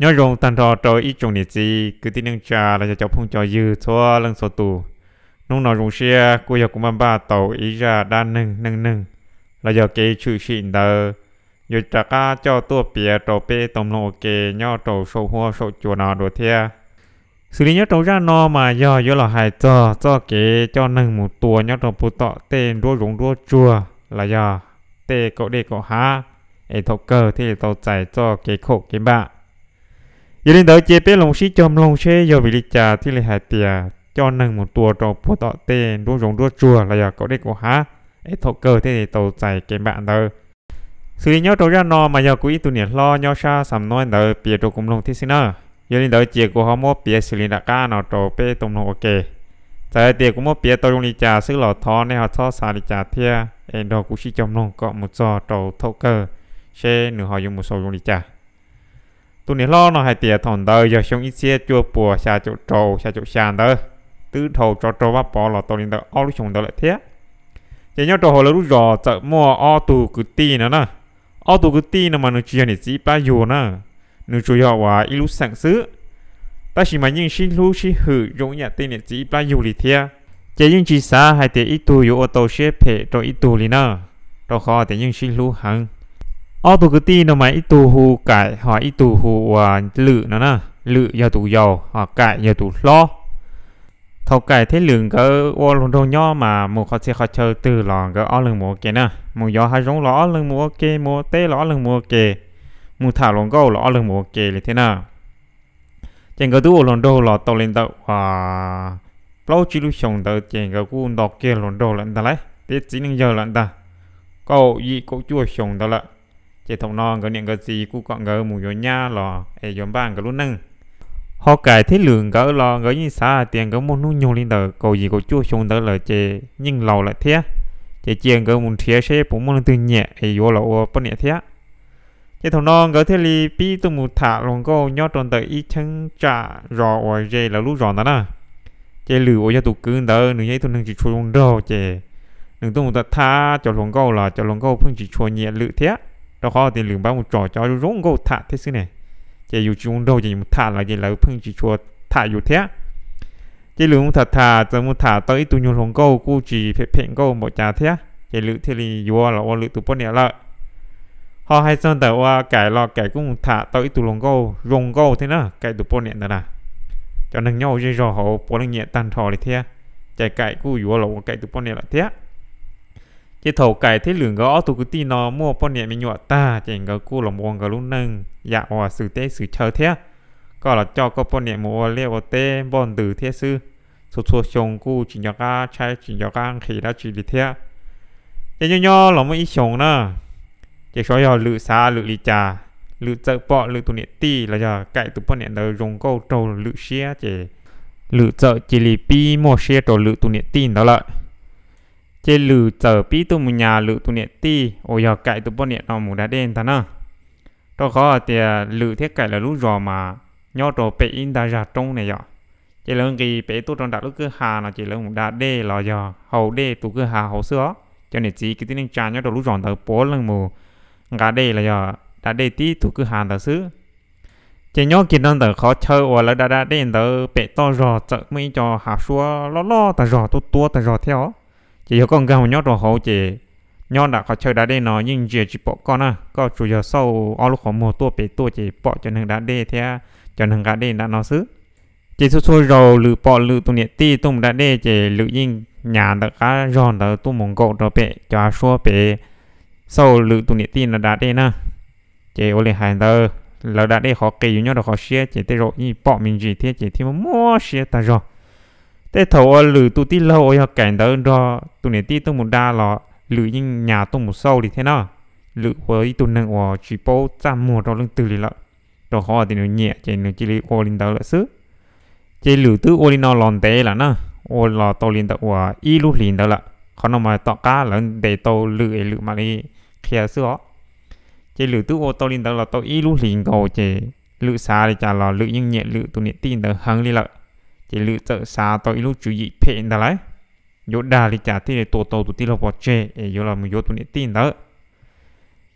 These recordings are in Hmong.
Nyob zoo tag nrho rau ib tsoom niam txiv kwv tij neej tsa los yog cov phooj cov ywg txhua leej txhua tus. Hnub no zoo siab kuj yog kuv npaj npaj tau ib zaj dab neeg neej neeg los yog kev tshwm sim ntawd yuav rov qab coj tuaj piav rau peb tau mloog ua ke nyob rau saum huab saum cua no dua thiab. Xws li nyob rau zaj no mas yog yuav los hais txog txoj kev coj neeg mus tua nyob rau puag tom tej nruab zoov nruab tsuag los yog tej kaum dej kaum hav, es thaum kawg thiaj li tau txais txoj kev khaum kev npam. Yog li ntawd ces peb los sib cog mloog seb yog vim li cas thiaj li hais tias coj neeg mus tua rau puag tom tej nruab zoov nruab tsuag los yog kaum dej kaum hav, es thaum kawg thiaj li tau txais kev npam ntawd. Xws li nyob rau zaj no mas yog kuv ib tug niam hlob nyob sab Xam Nuaj ntawd piav rau kuv mloog thiab xwb na. Yog li ntawd cia kuv ho muab piav xws li nram qab no rau peb tau mloog ua ke. Txawm hais tias kuv muab piav tau zoo li cas xwb los thov nej ho txhob xav li cas thiab es nrog kuv sib cog mloog kom mus txog rau thaum kawg seb nws ho yuav mus xaus zoo li cas. Tus niam hlob no hais tias thaum ntawd yog xyoo ib txhiab cuaj puas xya caum rau xya caum xya ntawd, twb dhau tsov rog Vaj Pov los tau li ntawm ob lub xyoos ntawd lawm thiab. Ces nyob rau hauv lawv lub zos txawm muaj ob tug kwv tij no na. Ob tug kwv tij no mas nws tsis yog niam txiv ib plab yug na, nws tsuas yog uas ib lub xeem xwb, tab sis mas yeej sib hlub sib hwm zoo ib yam tej niam txiv ib plab yug li thiab. Ces yeej tsis xav hais tias ib tug yuav ua tau siab phem rau ib tug li na, rau qhov tias yeej sib hlub heev. Ob tug kwv tij no mas ib tug hu Kaim ho ib tug hu ua Lwm no na. Lwm yog tus yau ho Kaim yog tus hlob. Thaum Kaim thiab Lwm nkawd ua hluas nraug nyob mas mus qhov txhia qhov chaw twg los nkawd ob leeg mus ua ke na, mus yos hav zoov los ob leeg mus ua ke, mus ua teb los ob leeg mus ua ke, mus tham hluas nkauj los ob leeg mus ua ke li thiab na. Ces nkawd twb ua hluas nraug los tau li ntawm uas plaub tsib lub xyoos ntawd ces nkawd kuj nto kiag hluas nraug lawm ntag lauj, tiav txiv neej yawg lawm ntag, kaum yim kaum cuaj xyoos ntawd lawm. Ces thaum no nkawd niam nkawd txiv kuj kom nkawd mus yuav nyab los es yuav npaj nkawd lub neej. Ho Kaim thiab Lwm nkawd los nkawd yeej xav hais tias nkawd muaj hnub nyoog li ntawm kaum yim kaum cuaj xyoo ntawd lawm ces yeej laus lawm thiab, ces cia nkawd mus nrhiav seb puas muaj leej twg nyiam es yuav los ua poj niam thiab. Ces thaum no nkawd thiaj li pib tuaj mus tham hluas nkauj nyob rau ntawm ib cheeb tsam zos uas ze lawv lub zos ntawd na. Ces Lwm uas yog tus kwv ntawd nws yog ib tug neeg tsis tshua zoo nraug ces nws tuaj mus tham tham cov hluas nkauj los cov hluas nkauj pheej tsis tshua nyiam Lwm thiab, rau qhov tias Lwm npaj mus tsom cov zoo nkauj tham thiab xwb ne. Ces yus tsis zoo nraug ces yus mus tham lawv ces lawv pheej tsis tshua tham yus thiab. Ces Lwm mus tham tham txawm mus tham tau ib tug nyuag hluas nkauj kuj tsis phem phem nkauj npaum cas thiab ces Lwm thiaj li yuav los ua Lwm tus poj niam lawm. Ho hais txog ntawm uas Kaim los Kaim kuj mus tham tau ib tug hluas nkauj zoo nkauj thiab na, Kaim tus poj niam ntawd na. Cov neeg nyob hauv zej zog hauv puav leej nyiam tag nrho li thiab, ces Kaim kuj yuav los ua Kaim tus poj niam lawm thiab. Ces thaum Kaim thiab Lwm nkawd ob tug kwv tij no muaj poj niam me nyuam tag ces nkawd kuj los ua nkawd lub neej yam uas xwm teb xwm chaw thiab. Koj los coj koj poj niam mus ua liaj ua teb npoj ntws thiab xwb, txhua txhua xyoo kuj tsis nco qab tshaib tsis nco qab nqhis dab tsi li thiab. Ces nyob nyob los muaj ib xyoos na, ces xyov yog Lwm xav Lwm li cas, Lwm txawm pom Lwm tus niam tij los yog Kaim tus poj niam ntawd zoo nkauj raug Lwm siab ces Lwm txawm cia li pib muaj siab rau Lwm tus niam tij ntawd lawm. Ces Lwm txawm pib tuaj mus nyas Lwm tus niam tij uas yog Kaim tus poj niam no mus da dej ntag na. Rau qhov hais tias Lwm thiab Kaim lawv lub zos mas nyob rau pem ib ntag zag roob ne yom. Ces lawv nqis pem tuaj rau nram lub kwj ha no ces lawv mus da dej los yog haus dej tus kwj ha hauv xwb os. Cov niam txiv kwv tij neej tsa nyob rau lub zos ntawd puav leej mus nqa dej los yog da dej tib tus kwj ha ntawd xwb. Ces nyob kiag rau ntawm qhov chaw uas lawv da da dej ntawd pem toj zog txawm muaj ib co hav suab loj loj tag zog tuab tuab tag zog thiab os. Ces yog koj nkag mus nyob rau hauv ces nyob nram qhov chaw da dej no yeej ntsia tsis pom koj na, koj tsuas yog xauj ob lub qhov muag tuaj pem tuaj ces pom cov neeg da dej thiab cov neeg nqa dej nram no xwb. Ces txhua txhua zaus Lwm pom Lwm tus niam tij tuaj mus da dej ces Lwm yeej nyas ntawm qab zog ntawd tuaj mus nkaum rau pem cov hav suab pem xauj Lwm tus niam tij no da dej na. Ces ua li hais ntawd, lawv da dej qhov qis yus nyob rau qhov siab ces tej zaum yeej pom me ntsis thiab ces thiaj muaj muaj siab tag zog. Tej thaum uas Lwm tus tij laug uas yog Kaim ntawd nrog tus niam tij tuaj mus da los Lwm yeej nyas tuaj mus xauj li thiab na. Lwm ua ib tug neeg uas tsis paub txaj muag rau leej twg li lawm, rau qhov tias nws nyiam ces nws cia li ua li ntawd lawm xwb. Ces Lwm twb ua li no los ntev lawm na, ua los tau li ntawm uas ib lub hlis ntawd lawm. Qhov no mas tom qab lawv ntes tau Lwm es Lwm mam li qhia xwb os. Ces Lwm twb ua tau li ntawd los tau ib lub hlis nkaus ces Lwm xav li cas los Lwm yeej nyiam Lwm tus niam tij ntawd heev li lawm. Ces Lwm txawm xav tau ib lub tswv yim phem ntag lauj, yuav dag li cas thiaj li tua tau tus tij laug pov tseg es yuav los mus yuav tus niam tij ntawd.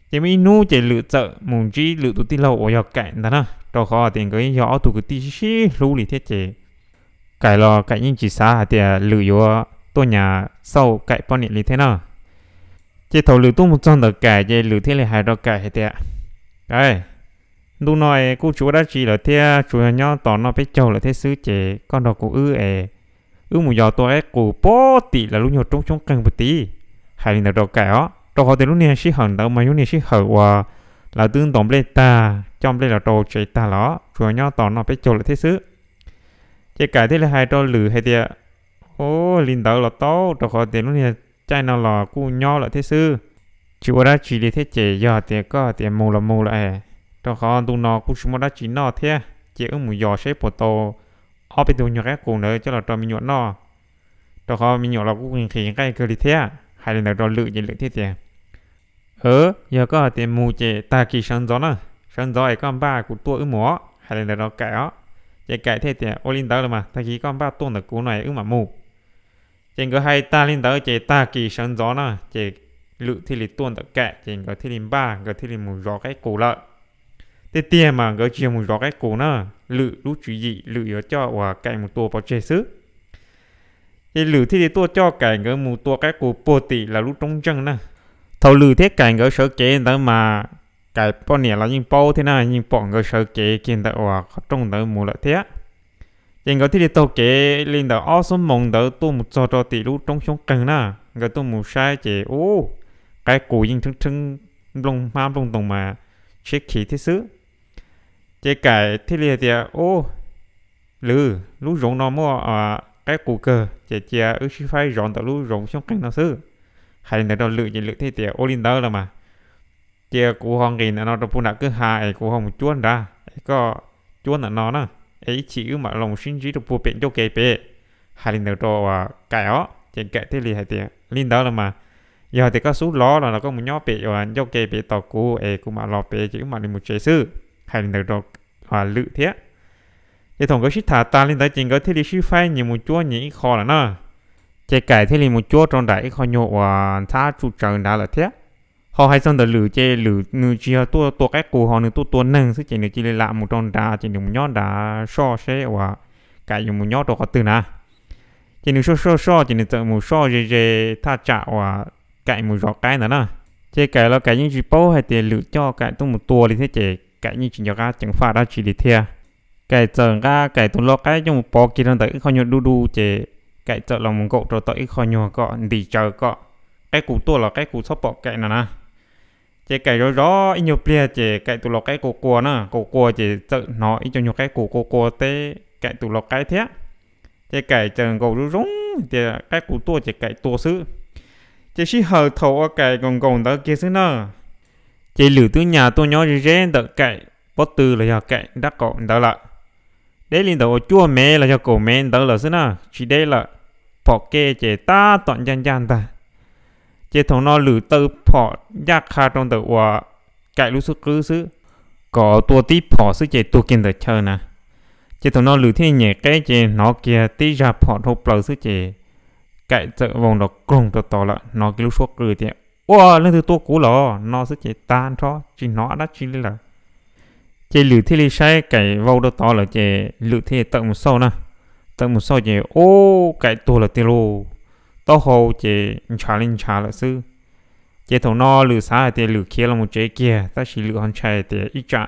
Ces muaj ib hnub ces Lwm txawm mus ntsib Lwm tus tij laug uas yog Kaim ntag na. rau qhov tias nkawd yog ob tug kwv tij sib sib hlub li thiab ces Kaim los Kaim yeej tsis xav hais tias Lwm yuav tuaj nyas xauj Kaim poj niam li thiab na. Ces thaum Lwm tuaj mus txog ntawm Kaim ces Lwm thiaj li hais rau Kaim hais tias, Kaim, ntu no es kuj tsis ua dab tsi lawm thiab, tsuas yog nyob tos noj peb caug lawm thiab xwb ces koj nrog kuv wb es wb mus yos tua qaib qus puag tim lawv lub nyuag roob xyoob qeeg puag tim. Hais li ntawd rau Kaim os, rau qhov tias lub niag sij hawm ntawd mas yog niag sij hawm uas lawv twb ntaus nplej tag, coj nplej los rau tsev tag los tsuas nyob tos noj peb caug lawm thiab xwb. Ces Kaim thiaj li hais rau Lwm hais tias, Ua li ntawd los tau, rau qhov tias lub niag caij no los kuj nyob lawm thiab xwb, tsis ua dab tsi li thiab ces yog tias koj tias mus los mus lawm, rau qhov ntu no kuj tsis muaj dab tsi noj thiab ces wb mus yos seb puas tau ob peb tug nyuag qaib qus ntawd coj los rau me nyuam noj, rau qhov me nyuam los kuj nqhis nqaij kawg li thiab. Hais li ntawd rau Lwm ces Lwm thiaj tias, Yog koj hais tias mus ces tag kis sawv ntxov na, sawv ntxov es koj npaj kuv tuaj wb mus os. Hais li ntawd rau Kaim os. Ces Kaim thiaj tias, Ua li ntawd los mas tag kis koj npaj tuaj ntawm kuv no es wb mam mus. Ces nkawd hais tag li ntawd ces tag kis sawv ntxov na ces Lwm thiaj li tuaj ntawm Kaim ces nkawd thiaj li npaj, nkawd thiaj li mus zov qaib qus lawm. Tiag tiag mas nkawd tsis yog mus zov qaib qus na, Lwm lub tswv yim Lwm yuav coj uas Kaim mus tua pov tseg xwb. Ces Lwm thiaj li tuaj coj Kaim nkawd mus tua qaib qus puag tim lawv lub roob ntseej na. Thaum Lwm thiab Kaim nkawd sawv kev ntawd mas Kaim poj niam los yeej paub thiab na, yeej pom nkawd sawv kev kiag ntawm uas qhov rooj ntawd mus lawm thiab. Ces nkawd thiaj li taug kev li ntawm ob xuab moos ntawd tuaj mus txog rau tim lub roob xyoob qeeg na. Nkawd tuaj mus saib ces ub, qaib qus yeej rheeb rheeb nplooj hmab nplooj ntoos mas tshiab khiv thiab xwb. Ces Kaim thiaj li hais tias, Ub, Lwm, lub zoov no muaj qaib qus kawg ces cia wb sib faib zov ntawm lub zoov xyoob qeeg no xwb. Hais li ntawd rau Lwm ces Lwm thiaj tias, Ua li ntawd los mas cia kuv ho nqis ntawm no rau puag nram kwj ha es kuv ho mus cuab nrad es koj cuab ntawm no na, es ib chim wb mam los sib ntsib rau puag pem ncauj ke pem. Hais li ntawd rau Kaim os, ces Kaim thiaj li hais tias, Li ntawd los mas yog tias koj xub los los koj mus nyob pem uas ncauj ke pem tos kuv es kuv mam los pem ces wb mam li mus tsev xwb. Hais li ntawd rau Lwm thiab. Ces thaum nkawd sib tham tas li ntawd ces nkawd thiaj li sib faib nyias mus cuab nyias ib qho lawm na. Ces Kaim thiaj li mus cuab rau nram ib qho nyuag uas ntxhab tsuj tsawv nrad lawm thiab. Ho hais txog ntawm Lwm ces Lwm nws tsis yog tuaj tua qaib qus ho nws tuaj tua neeg xwb ces nws cia li lam mus rau nrad ces nws mus nyob nrad soj seb uas Kaim yuav mus nyob rau qhov twg na. Ces nws soj soj soj ces nws txawm mus soj ze ze thaj tsam uas Kaim mus zov qaib ntawd na. Ces Kaim los Kaim yeej tsis paub hais tias Lwm coj Kaim tuaj mus tua li thiab ces Kaim yeej tsis nco qab ceev faj dab tsi li thiab. Kaim txawm nqa Kaim tus lau qaib coj mus pov kiag rau ntawm ib qho nyuag du du ces Kaim txawm los mus nkaum rau tom ib qho nyuag kom ntis tsawv kom qaib qus tuaj los qaib qus txhob pom Kaim no na. Ces Kaim zov zov ib nyuag pliag ces Kaim tus lau qaib qua qua na, qua qua ces txawm hnov ib co nyuag qaib qus qua qua teb Kaim tus lau qaib thiab. Ces Kaim txawm nkaum zoo zoo tias qaib qus tuaj ces Kaim tua xwb. Ces sij hawm thaum uas Kaim nkaus nkaus ntawd kiag xwb na, ces Lwm twb nyas tuaj nyob ze ze ntawm Kaim pob tw los yog Kaim nrab qaum ntawd lawm. Deb li ntawm uas cuaj mev los yog kaum mev ntawd lawm xwb na, tsis deb lawm. Phom ke ces tab tom ncaj ncaj ntag. Ces thaum no Lwm taw phom ncaj qha rau ntawm uas Kaim lub xub qwb xwb, kom tua tib phom xwb ces tuag kiag ntawm chaw na. Ces thaum no Lwm thiaj nyem qeb ces hnov kiag tib zaj phom dhau plaws xwb ces Kaim txawm vau nrov koog rau tod lawm, hnov kiag lub suab qw tias, Ua, leej twg tua kuv los? No xwb ces tag nrho tsis hnov dab tsi li lawm. Ces Lwm thiaj li saib Kaim vau rau tod lawm ces Lwm thiaj li tawm mus xauj na. Tawm mus xauj ces ub, Kaim tuag lawm tiag lauj. Taub hau ces ntshav li ntshav lawm xwb. Ces thaum no Lwm xav hais tias Lwm khiav los mus tsev kiag, tab sis Lwm ho ntshai tias ib tsam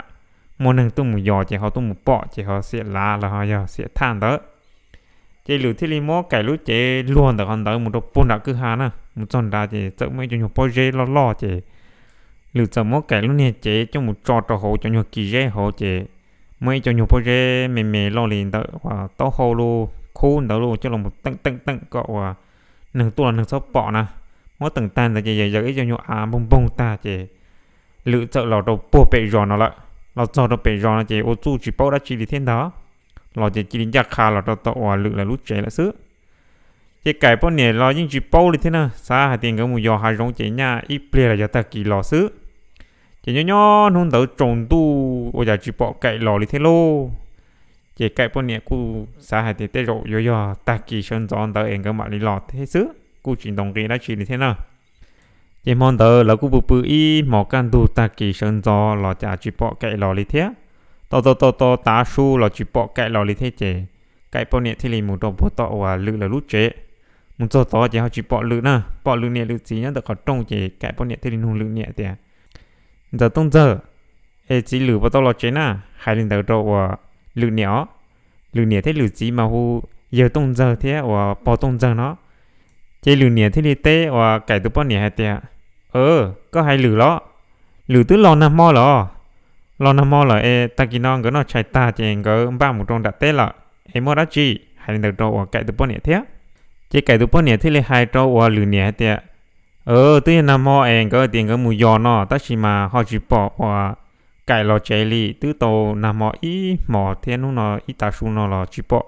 muaj neeg tuaj mus yos ces ho tuaj mus pom ces ho xiam lav los ho yog xiam thaj ntawd. Ces Lwm thiaj li muab Kaim lub cev luag ntawm qhov ntawd mus rau puag nram kwj ha na, mus txog nrad ces txawm muaj ib co nyuag pob zeb loj loj ces Lwm txawm muab Kaim lub niag cev coj mus tso rau hauv cov nyuag kis zeb hauv ces muaj ib co nyuag pob zeb me me loj li ntawm uas taub hau lub khub ntawd los coj los teem teem teem kom uas neeg tuaj los neeg txhob pom na. Muab teem tag ntawd ces yawm yawm ib co nyuag av npoog npoog tag ces Lwm txawm los rau puag pem zos no lawm. Los txog rau pem zos no ces ua txuj tsis paub dab tsi li thiab ntag. Los ces cia li ncaj qha los rau tom uas Lwm lawv lub tsev lawm xwb. Ces Kaim poj niam los yeej tsis paub li thiab na, xav hais tias nkawd mus yos hav zoov ces nyaj ib pliag los yog tag kis los xwb. Ces nyob nyob hnub ntawd tsaus ntuj ua cas tsis pom Kaim los li thiab lauj. Ces Kaim poj niam kuj xav hais tias tej zaum yuav yog tag kis sawv ntxov ntawd es nkawd mam li los thiab xwb, kuj tsis ntaus nqi dab tsi li thiab na. Ces hmo ntawd lawv kuj pw pw ib hmos kaj ntug tag kis sawv ntxov los cas tsis pom Kaim los li thiab. Tau tau tau tau tav su los tsis pom Kaim los li thiab ces Kaim poj niam thiaj li mus rau puag tom uas Lwm lawv lub tsev. Mus txog tod ces ho tsis pom Lwm na, pom Lwm niam Lwm txiv nyob ntawm qhov rooj ces Kaim poj niam thiaj li nug Lwm niam tias, Ntxawm Tooj Ntxawg, es txiv Lwm puas tau los tsev na? Hais li ntawd rau uas Lwm niam os. Lwm niam thiab Lwm txiv mas hu yawg Tooj Ntxawg thiab uas pog Tooj Ntxawg no. Ces Lwm niam thiaj li teb uas Kaim tus poj niam hais tias, Koj hais Lwm los? Lwm twb los nag hmo lawm os. Los nag hmo lawm es tag kis no nkawd noj tshais tag ces nkawd npaj mus rau nram teb lawm, es muaj dab tsi? Hais li ntawd rau uas Kaim tus poj niam thiab. Ces Kaim tus poj niam thiaj li hais rau uas Lwm niam hais tias, Twb yog nag hmo es nkawd tias nkawd mus yos no tab sis mas ho tsis pom uas Kaim los tsev li, twb tau nag hmo ib hmos thiab hnub no ib tav su no los tsis pom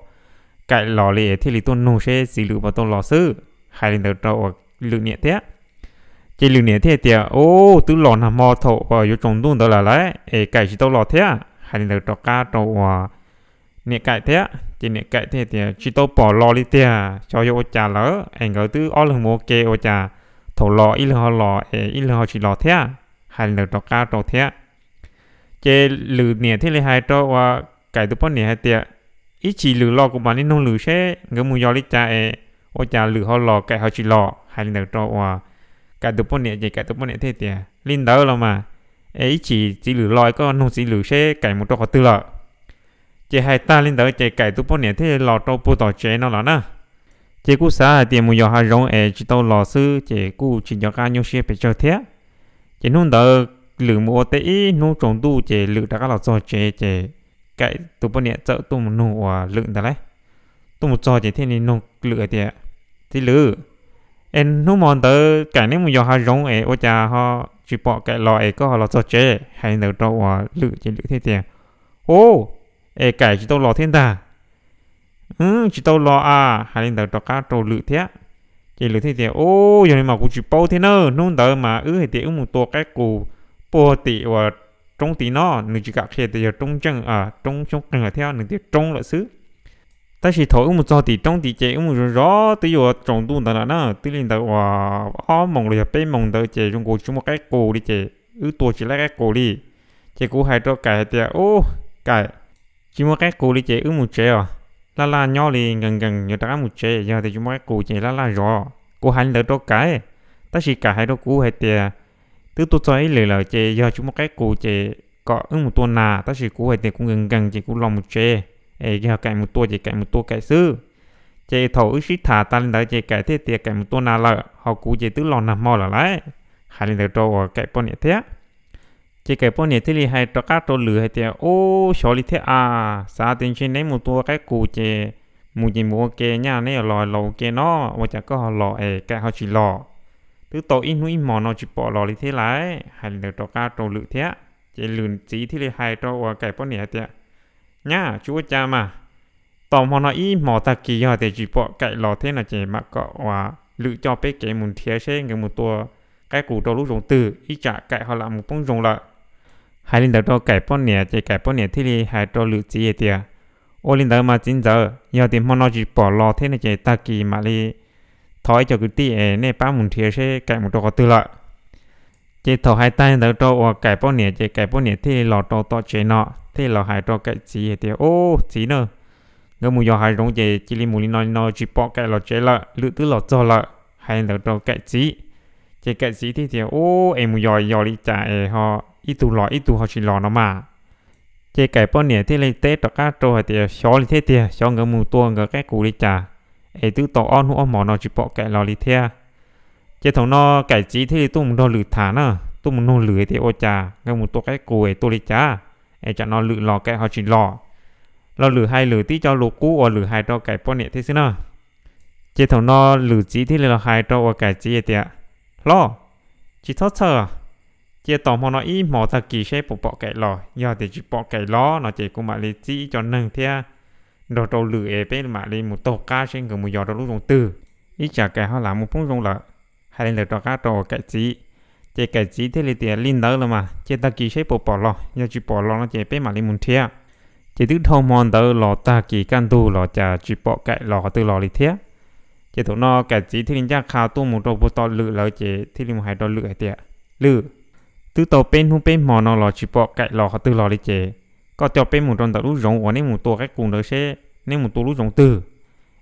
Kaim los li es thiaj li tuaj nug seb txiv Lwm puas tau los xwb. Hais li ntawd rau uas Lwm niam thiab. Ces Lwm niam thiaj tias, Ub, twb los nag hmo thaum uas yuav tsaus ntuj ntawd lawm lauj, es Kaim tsis tau los thiab. Hais li ntawd rov qab rau uas niam Kaim thiab. Ces niam Kaim thiaj tias, Tsis tau pom los li tiag, xyov yog ua cas lawm es nkawd twb ob leeg mus ua ke ua cas thaum los ib leeg ho los es ib leeg ho tsis los thiab. Hais li ntawd rov qab rau thiab. Ces Lwm niam thiaj li hais rau uas Kaim tus poj niam hais tias, Ib chim Lwm los kuv mam li nug Lwm seb nkawd mus yos li cas es ua cas Lwm ho los Kaim ho tsis los. Hais li ntawd rau uas Kaim tus poj niam ces Kaim tus poj niam thiaj tias, Li ntawd los mas, es ib chim txiv Lwm los koj nug txiv Lwm seb Kaim mus rau qhov twg lawm. Ces hais tag li ntawd ces Kaim tus poj niam thiaj los rau puag tom tsev no lawm na. Ces kuj xav hais tias mus yos hav zoov es tsis tau los xwb ces kuj tsis nco qab nyuaj siab pes tsawg thiab. Ces hnub ntawd Lwm mus ua teb ib hnub tsaus ntuj ces Lwm rov qab los txog tsev ces Kaim tus poj niam txawm tuaj mus nug uas Lwm ntawd lauj. Tuaj mus txog ces thiaj li nug Lwm hais tias, Txiv Lwm, es hnub hmo ntawd Kaim neb mus yos hav zoov es ua cas ho tsis pom Kaim los es koj ho los txog tsev? Hais li ntawd rau uas Lwm ces Lwm thiaj tias, Ub, es Kaim tsis tau los thiab ntag. Tsis tau los a. Hais li ntawd rov qab rau Lwm thiab. Ces Lwm thiaj tias, Ub, yog li mas kuv tsis paub thiab na, hnub ntawd mas wb hais tias wb mus tua qaib qus puag tim uas roob tid no, nws tsis kam qhia tias yog roob ntseej, roob xyoob qeeg lawm thiab nws tias roob lawm xwb. Tab sis thaum wb mus txog tim roob tid ces wb mus zov zov twb yuav tsaus ntuj ntawd lawm na, twb li ntawd uas ob moos los yog peb moos ntawd ces zoo nkaus tsis muaj qaib qus li ces wb tua tsis laib qaib qus li. Ces kuv hais rau Kaim hais tias, Ub, Kaim, tsis muaj qaib qus li ces wb mus tsev os. Laj laj nyob li nkees nkees yuav rov qab mus tsev, yog tias tsis muaj qaib qus ces laj laj zov. Kuv hais li ntawd rau Kaim, tab sis Kaim hais rau kuv hais tias, Twb tuaj txog ib lwm lawm ces yog tsis muaj qaib qus ces kom wb mus tua nas, tab sis kuv hais tias kuv nkees nkees ces kuv los mus tsev, es yog Kaim mus tua ces Kaim mus tua Kaim xwb. Ces thaum wb sib tham tas li ntawd ces Kaim thiaj tias Kaim mus tua nas lawm, ho kuv ces twb los nag hmo lawm lauj. Hais li ntawd rau uas Kaim poj niam thiab. Ces Kaim poj niam thiaj li hais rov qab rau Lwm hais tias, Ub, xyov li thiab a, xav tias ntshe neb mus tua qaib qus ces mus ces mus ua ke, nyaj neb los los ua ke no, ua cas koj ho los es Kaim ho tsis los? Twb tau ib hnub ib hmos no tsis pom los li thiab lauj. Hais li ntawd rov qab rau Lwm thiab. Ces Lwm txiv thiaj li hais rau uas Kaim poj niam hais tias, Nyab, tsis ua cas mas, tos hmo no ib hmos tag kis yog tias tsis pom Kaim los thiab no ces mam kom uas Lwm coj peb kev mus nrhiav seb nkawd mus tua qaib qus rau lub zoov twg, ib tsam Kaim ho lam mus poob zoo lawm. Hais li ntawd rau Kaim poj niam ces Kaim poj niam thiaj li hais rau Lwm txiv hais tias, Ua li ntawd mas txiv ntxawm, yog tias hmo no tsis pom los thiab no ces tag kis mam li thov ib co kwv tij es nej pab mus nrhiav seb Kaim mus rau qhov twg lawm. Ces thaum hais tag ntawd rau uas Kaim poj niam ces Kaim poj niam thiaj li los rau tom tsev no thiaj los hais rau Kaim txiv hais tias, Ub, txiv na, nkawd mus yos hav zoov ces cia li mus li no li no tsis pom Kaim los tsev lawm, Lwm twb los txog lawm. Hais li ntawd rau Kaim txiv. Ces Kaim txiv thiaj tias, Ub, es mus yos yos li cas es ho ib tug los ib tug ho tsis los no mas? Ces Kaim poj niam thiaj li teb rov qab rau hais tias, Xyov li thiab tiag, xyov nkawd mus tua nkawd qaib qus li cas es twb tau ob hnub ob hmos no tsis pom Kaim los li thiab. Ces thaum no Kaim txiv thiaj li tuaj mus nrog Lwm tham na, tuaj mus nug Lwm hais tias, Ua cas nkawd mus tua qaib qus es tua li cas es tsam no Lwm los Kaim ho tsis los? Los Lwm hais Lwm tib co lus qub uas Lwm hais rau Kaim poj niam thiab xwb na. Ces thaum no Lwm txiv thiaj li los hais rau uas Kaim txiv hais tias, Hlob, tsis txhob txhawj, cia tos hmo no ib hmos tag kis seb puas pom Kaim los, yog tias tsis pom Kaim los no ces kuv mam li txib ib co neeg thiab nrog rau Lwm es peb mam li mus taug qab seb nkawd mus yos rau lub zoov twg, ib tsam Kaim ho lam mus poob zoo lawm. Hais li ntawd rov qab rau uas Kaim txiv. Ces Kaim txiv thiaj li tias, Li ntawd los mas cia tag kis seb puas pom los, yog tsis pom los no ces peb mam li mus nrhiav. Ces twb dhau hmo ntawd los tag kis kaj ntug los cas tsis pom Kaim los qhov twg los li thiab. Ces thaum no Kaim txiv thiaj li ncaj qha tuaj mus rau puag tom Lwm lawv ces thiaj li mus hais rau Lwm hais tias, Lwm, twb tau peb hnub peb hmo no los tsis pom Kaim los qhov twg los li ces koj coj peb mus rau ntawm lub zoov uas neb mus tua qaib qus ntawd seb neb mus tua lub zoov twg,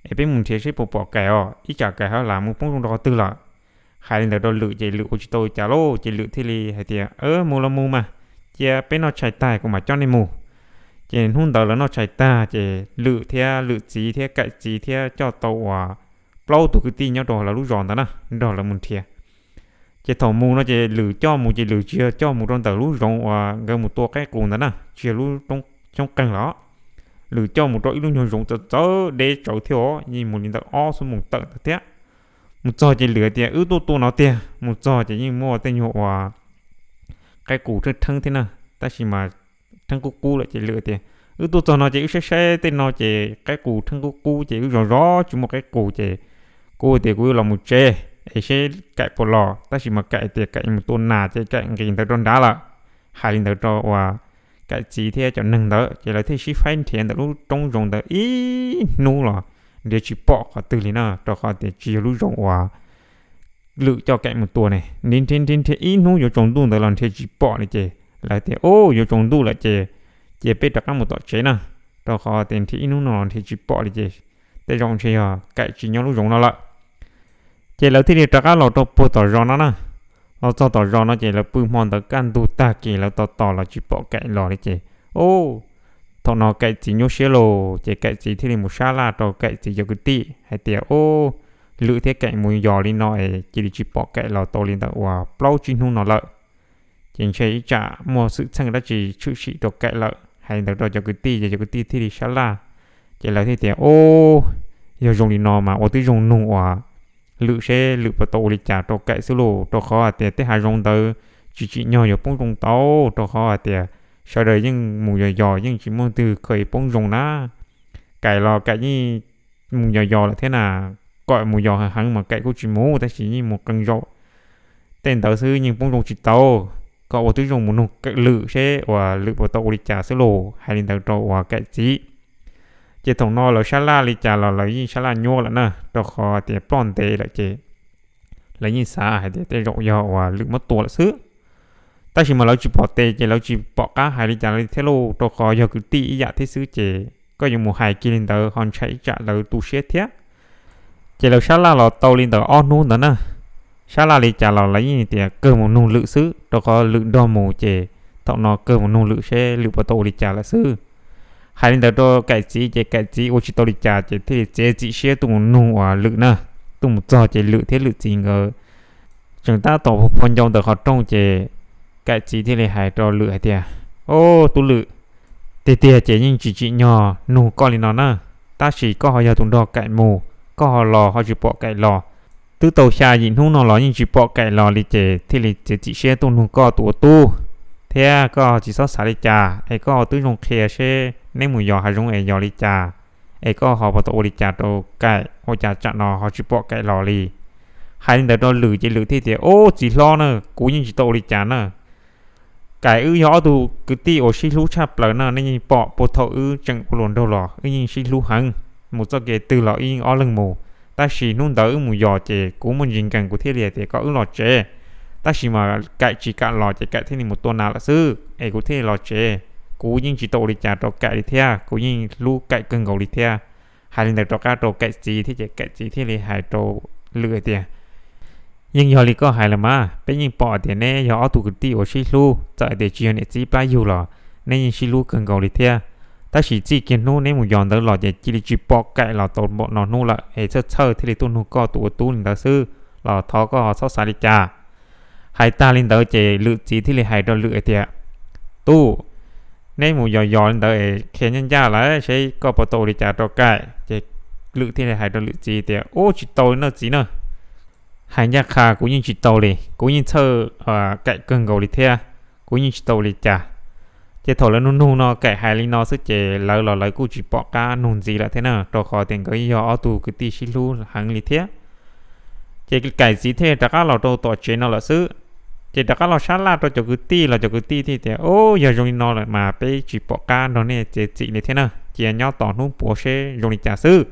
es peb mus nrhiav seb puas pom Kaim os, ib tsam Kaim ho lam mus poob zoo rau qhov twg lawm. Hais li ntawd rau Lwm ces Lwm ua tsis tau li cas lauj, ces Lwm thiaj li hais tias, Mus los mus mas, cia peb noj tshais tag kuv mam coj nej mus. Ces hnub ntawd lawv noj tshais tag ces Lwm thiab Lwm txiv thiab Kaim txiv thiab coj tau uas plaub tus kwv tij nyob rau lawv lub zos ntawd na, nrog lawv mus nrhiav. Ces thaum mus no ces Lwm coj mus ces Lwm tsis yog coj mus rau ntawm lub zoov uas nkawd mus tua qaib qus ntawd na, tsis yog lub xyoob qeeg los. Lwm coj mus rau ib lub nyuag zoov txawv txawv deb tsawv thiab os, yeej mus li ntawm ob xuab moos tawm ntawd thiab. Mus txog ces Lwm tias, Wb tuaj tua no tiag. Mus txog ces yeej muaj tej nyuag uas qaib qus rheeb rheeb thiab na, tab sis mas rheeb qub qub lawm ces Lwm tias, Wb tuaj txog no ces wb saib saib tej no ces qaib qus rheeb qub qub ces wb zov zov tsis muaj qaib qus ces kuv tias kuv yuav los mus tsev es seb Kaim puas los, tab sis mas Kaim tias Kaim mus tua nas ces Kaim nqis ntawd rau nrad lawm. Hais li ntawd rau uas Kaim txiv thiab cov neeg ntawd ces lawv thiaj sib faib nrhiav ntawm lub roob zoov ntawd ib hnub los nrhiav tsis pom qhov twg li na, rau qhov tias tsis yog lub zoov uas Lwm coj Kaim mus tua ne. Nrhiav nrhiav nrhiav nrhiav ib hnub yuav tsaus ntuj ntawd los nrhiav tsis pom li ces lawv tias, Ub, yuav tsaus ntuj lawm ces cia peb rov qab mus tom tsev na, rau qhov tias nrhiav ib hnub no los nrhiav tsis pom li ces tej zaum ntshe yog Kaim tsis nyob lub zoov no lawm. Ces lawv thiaj li rov qab los rau puag tom zos no na. Los txog tom zos no ces lawv pw hmo ntawd kaj ntug tag kis lawv tos tos los tsis pom Kaim los li ces, Ub, thaum no Kaim txiv nyuaj siab lauj, ces Kaim txiv thiaj li mus sab laj rau Kaim txiv cov kwv tij hais tias, Ub, Lwm thiab Kaim mus yos li no es cia li tsis pom Kaim los tau li ntawm uas plaub tsib hnub no lawm. Ces ntshe ib tsam muaj xwm txheej dab tsi tshwm sim rau Kaim lawm. Hais li ntawd rau cov kwv tij ces cov kwv tij thiaj li sab laj. Ces lawv thiaj tias, Ub, yog zoo li no mas ua tib zoo nug uas Lwm seb Lwm puas tau ua li cas rau Kaim xwb lauj, rau qhov hais tias tej hav zoov ntawd tsis tsim nyog yuav poob zoo tau, rau qhov hais tias sawv daws yeej mus yos yos yeej tsis muaj twg kha poob zoo na. Kaim los Kaim yeej mus yos yos lawm thiab na, kom mus yos heev heev mas Kaim kuj tsis mus tab sis yeej mus qee zaum tej ntawd xwb yeej poob zoo tsis tau. Koj ua tib zoo mus nug Lwm seb uas Lwm puas tau ua li cas xwb lauj. Hais li ntawd rau uas Kaim txiv. Ces thaum no lawv sab laj li cas los lawv yeej sab laj nyuaj lawm na, rau qhov tias ploj ntev lawm ces lawv yeej xav hais tias tej zaum yog uas Lwm muab tua lawm xwb. Tab sis mas lawv tsis pom tes ces lawv tsis pom qab hais li cas li thiab lauj, rau qhov yog kwv tij ib yam thiab xwb ces koj yuav mus hais kiag li ntawd ho ntshai ib tsam lawv tu siab thiab. Ces lawv sab laj los tau li ntawm ob hnub ntawd na, sab laj li cas los lawv yeej tias kawg mus nug Lwm xwb, rau qhov Lwm nrog mus ces thaum no kawg mus nug Lwm seb Lwm puas tau ua li cas lawm xwb. Hais li ntawd rau Kaim txiv ces Kaim txiv ua tsis tau li cas ces thiaj li txiav txim siab tuaj mus nug uas Lwm na. Tuaj mus txog ces Lwm thiab Lwm txiv nkawd tseem tab tom phua ncau ntawm qhov rooj ces Kaim txiv thiaj li hais rau Lwm hais tias, Au, tub Lwm, tiag tiag ces yeej tsis tsim nyog nug koj li no na, tab sis koj ho yog tus nrog Kaim mus, koj ho los ho tsis pom Kaim los. Twb tau xya yim hnub no los yeej tsis pom Kaim los li ces thiaj li txiav txim siab tuaj nug koj tus ua tub, thiab koj tsis txhob xav li cas es koj ho twb zoo qhia seb neb mus yos hav zoov es yos li cas, es koj ho puas tau ua li cas rau Kaim ua cas tsam no ho tsis pom Kaim los li. Hais li ntawd rau Lwm ces Lwm thiaj tias, Au, txiv hlob na, kuv yeej tsis tau ua li cas na. Kaim wb yog ob tug kwv tij uas sib hlub tshaj plaws na, nej yeej pom puag thaum wb tseem ua luam nraug los wb yeej sib hlub heev, mus txoj kev twg los wb yeej ob leeg mus. Tab sis hnub ntawd wb mus yos ces kuv muaj ntsis nkees kuv thiaj li tias kom wb los tsev, tab sis mas Kaim tsis kam los ces Kaim thiaj li mus tua nas lawm xwb es kuv thiaj li los tsev. Kuv yeej tsis tau ua li cas rau Kaim li thiab, kuv yeej hlub Kaim kawg nkaus li thiab. Hais li ntawd rov qab rau Kaim txiv thiab ces Kaim txiv thiaj li hais rau Lwm hais tias, Yeej yog li koj hais los mas, peb yeej pom tias neb yog ob tug kwv tij uas sib hlub, txawm tias tsis yog niam txiv plab yug los neb yeej sib hlub kawg nkaus li thiab. Tab sis txij kiag hnub neb mus yos ntawd los ces cia li tsis pom Kaim los tau npaum no hnub lawm es txhawj txhawj thiaj li tuaj nug koj tus ua tub li ntawd xwb, los thov koj ho txhob xav li cas. Hais tag li ntawd ces Lwm txiv thiaj li hais rau Lwm hais tias, Tub, neb mus yos yos li ntawd es qhia ncaj ncaj lawm seb koj puas tau ua li cas rau Kaim. Ces Lwm thiaj li hais rau Lwm txiv tias, Ub, tsis tau li no txiv na. Hais ncaj qha kuv yeej tsis tau li, kuv yeej txhawj Kaim kawg nkaus li thiab, kuv yeej tsis tau ua li cas. Ces thaum lawv nug nug no Kaim hais li no xwb ces lawv los lawv kuj tsis pom qab nug ntxiv lawm thiab na, rau qhov tias nkawd yog ob tug kwv tij sib hlub heev li thiab. Ces Kaim txiv thiaj rov qab los rau tom tsev no lawm xwb. Ces rov qab los sab laj rau cov kwv tij los cov kwv tij thiaj tias, Au, yog zoo li no lawm mas peb tsis pom qab nrog nej txiav txim li thiab na, cia nyob tos hnub puav seb zoo li cas xwb.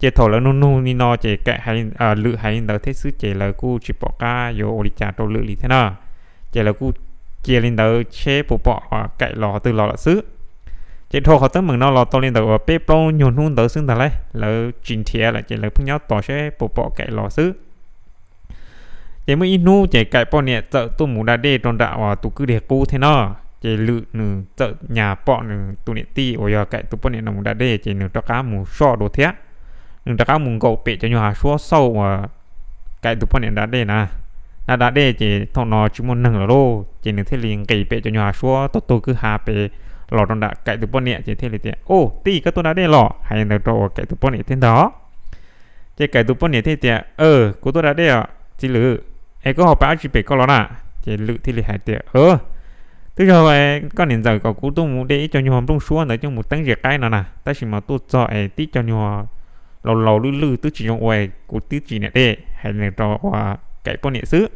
Ces thaum lawv nug nug li no ces Kaim, Lwm hais li ntawd thiab xwb ces lawv kuj tsis pom qab yuav ua li cas rau Lwm li thiab na. Ces lawv kuj cia li ntawd seb puas pom Kaim los qhov twg los lawm xwb. Ces dhau qhov teeb meem no los tau li ntawm uas peb plaub nyuag hnub ntawd xwb ntag lauj, lawv tsis nrhiav lawm ces lawv pheej nyob tos seb puas pom Kaim los xwb. Ces muaj ib hnub ces Kaim poj niam txawm tuaj mus da dej rau nram uas tus kwj deg qub thiab no. Ces Lwm nws txawm nyas pom nws tus niam tij uas yog Kaim tus poj niam no mus da dej ces nws rov qab mus soj dua thiab. Nws rov qab mus nkaum pem cov nyuag hav suab xauj uas Kaim tus poj niam da dej na. Da da dej ces thaum no tsis muaj neeg lawm lauj, ces nws thiaj li nqis pem cov nyuag hav suab taug taug kwj ha pem los rau nram Kaim tus poj niam ces thiaj li tias, Au tij, koj tuaj da dej los? Hais li ntawd rau uas Kaim tus poj niam thiab ntag. Ces Kaim tus poj niam thiaj tias, Kuv tuaj da dej os txiv Lwm, es koj ho pab dab tsi pem koj los na? Ces Lwm thiaj li hais tias, Twb yog koj niam ntxawm kom kuv tuaj mus de ib co nyuag nplooj suab ntawd coj mus teeb zes qaib no na, tab sis mas tuaj txog es tib co nyuag laus laus lwj lwj twb tsis zoo ua, kuv twb tsis niam de. Hais li rau uas Kaim poj niam xwb.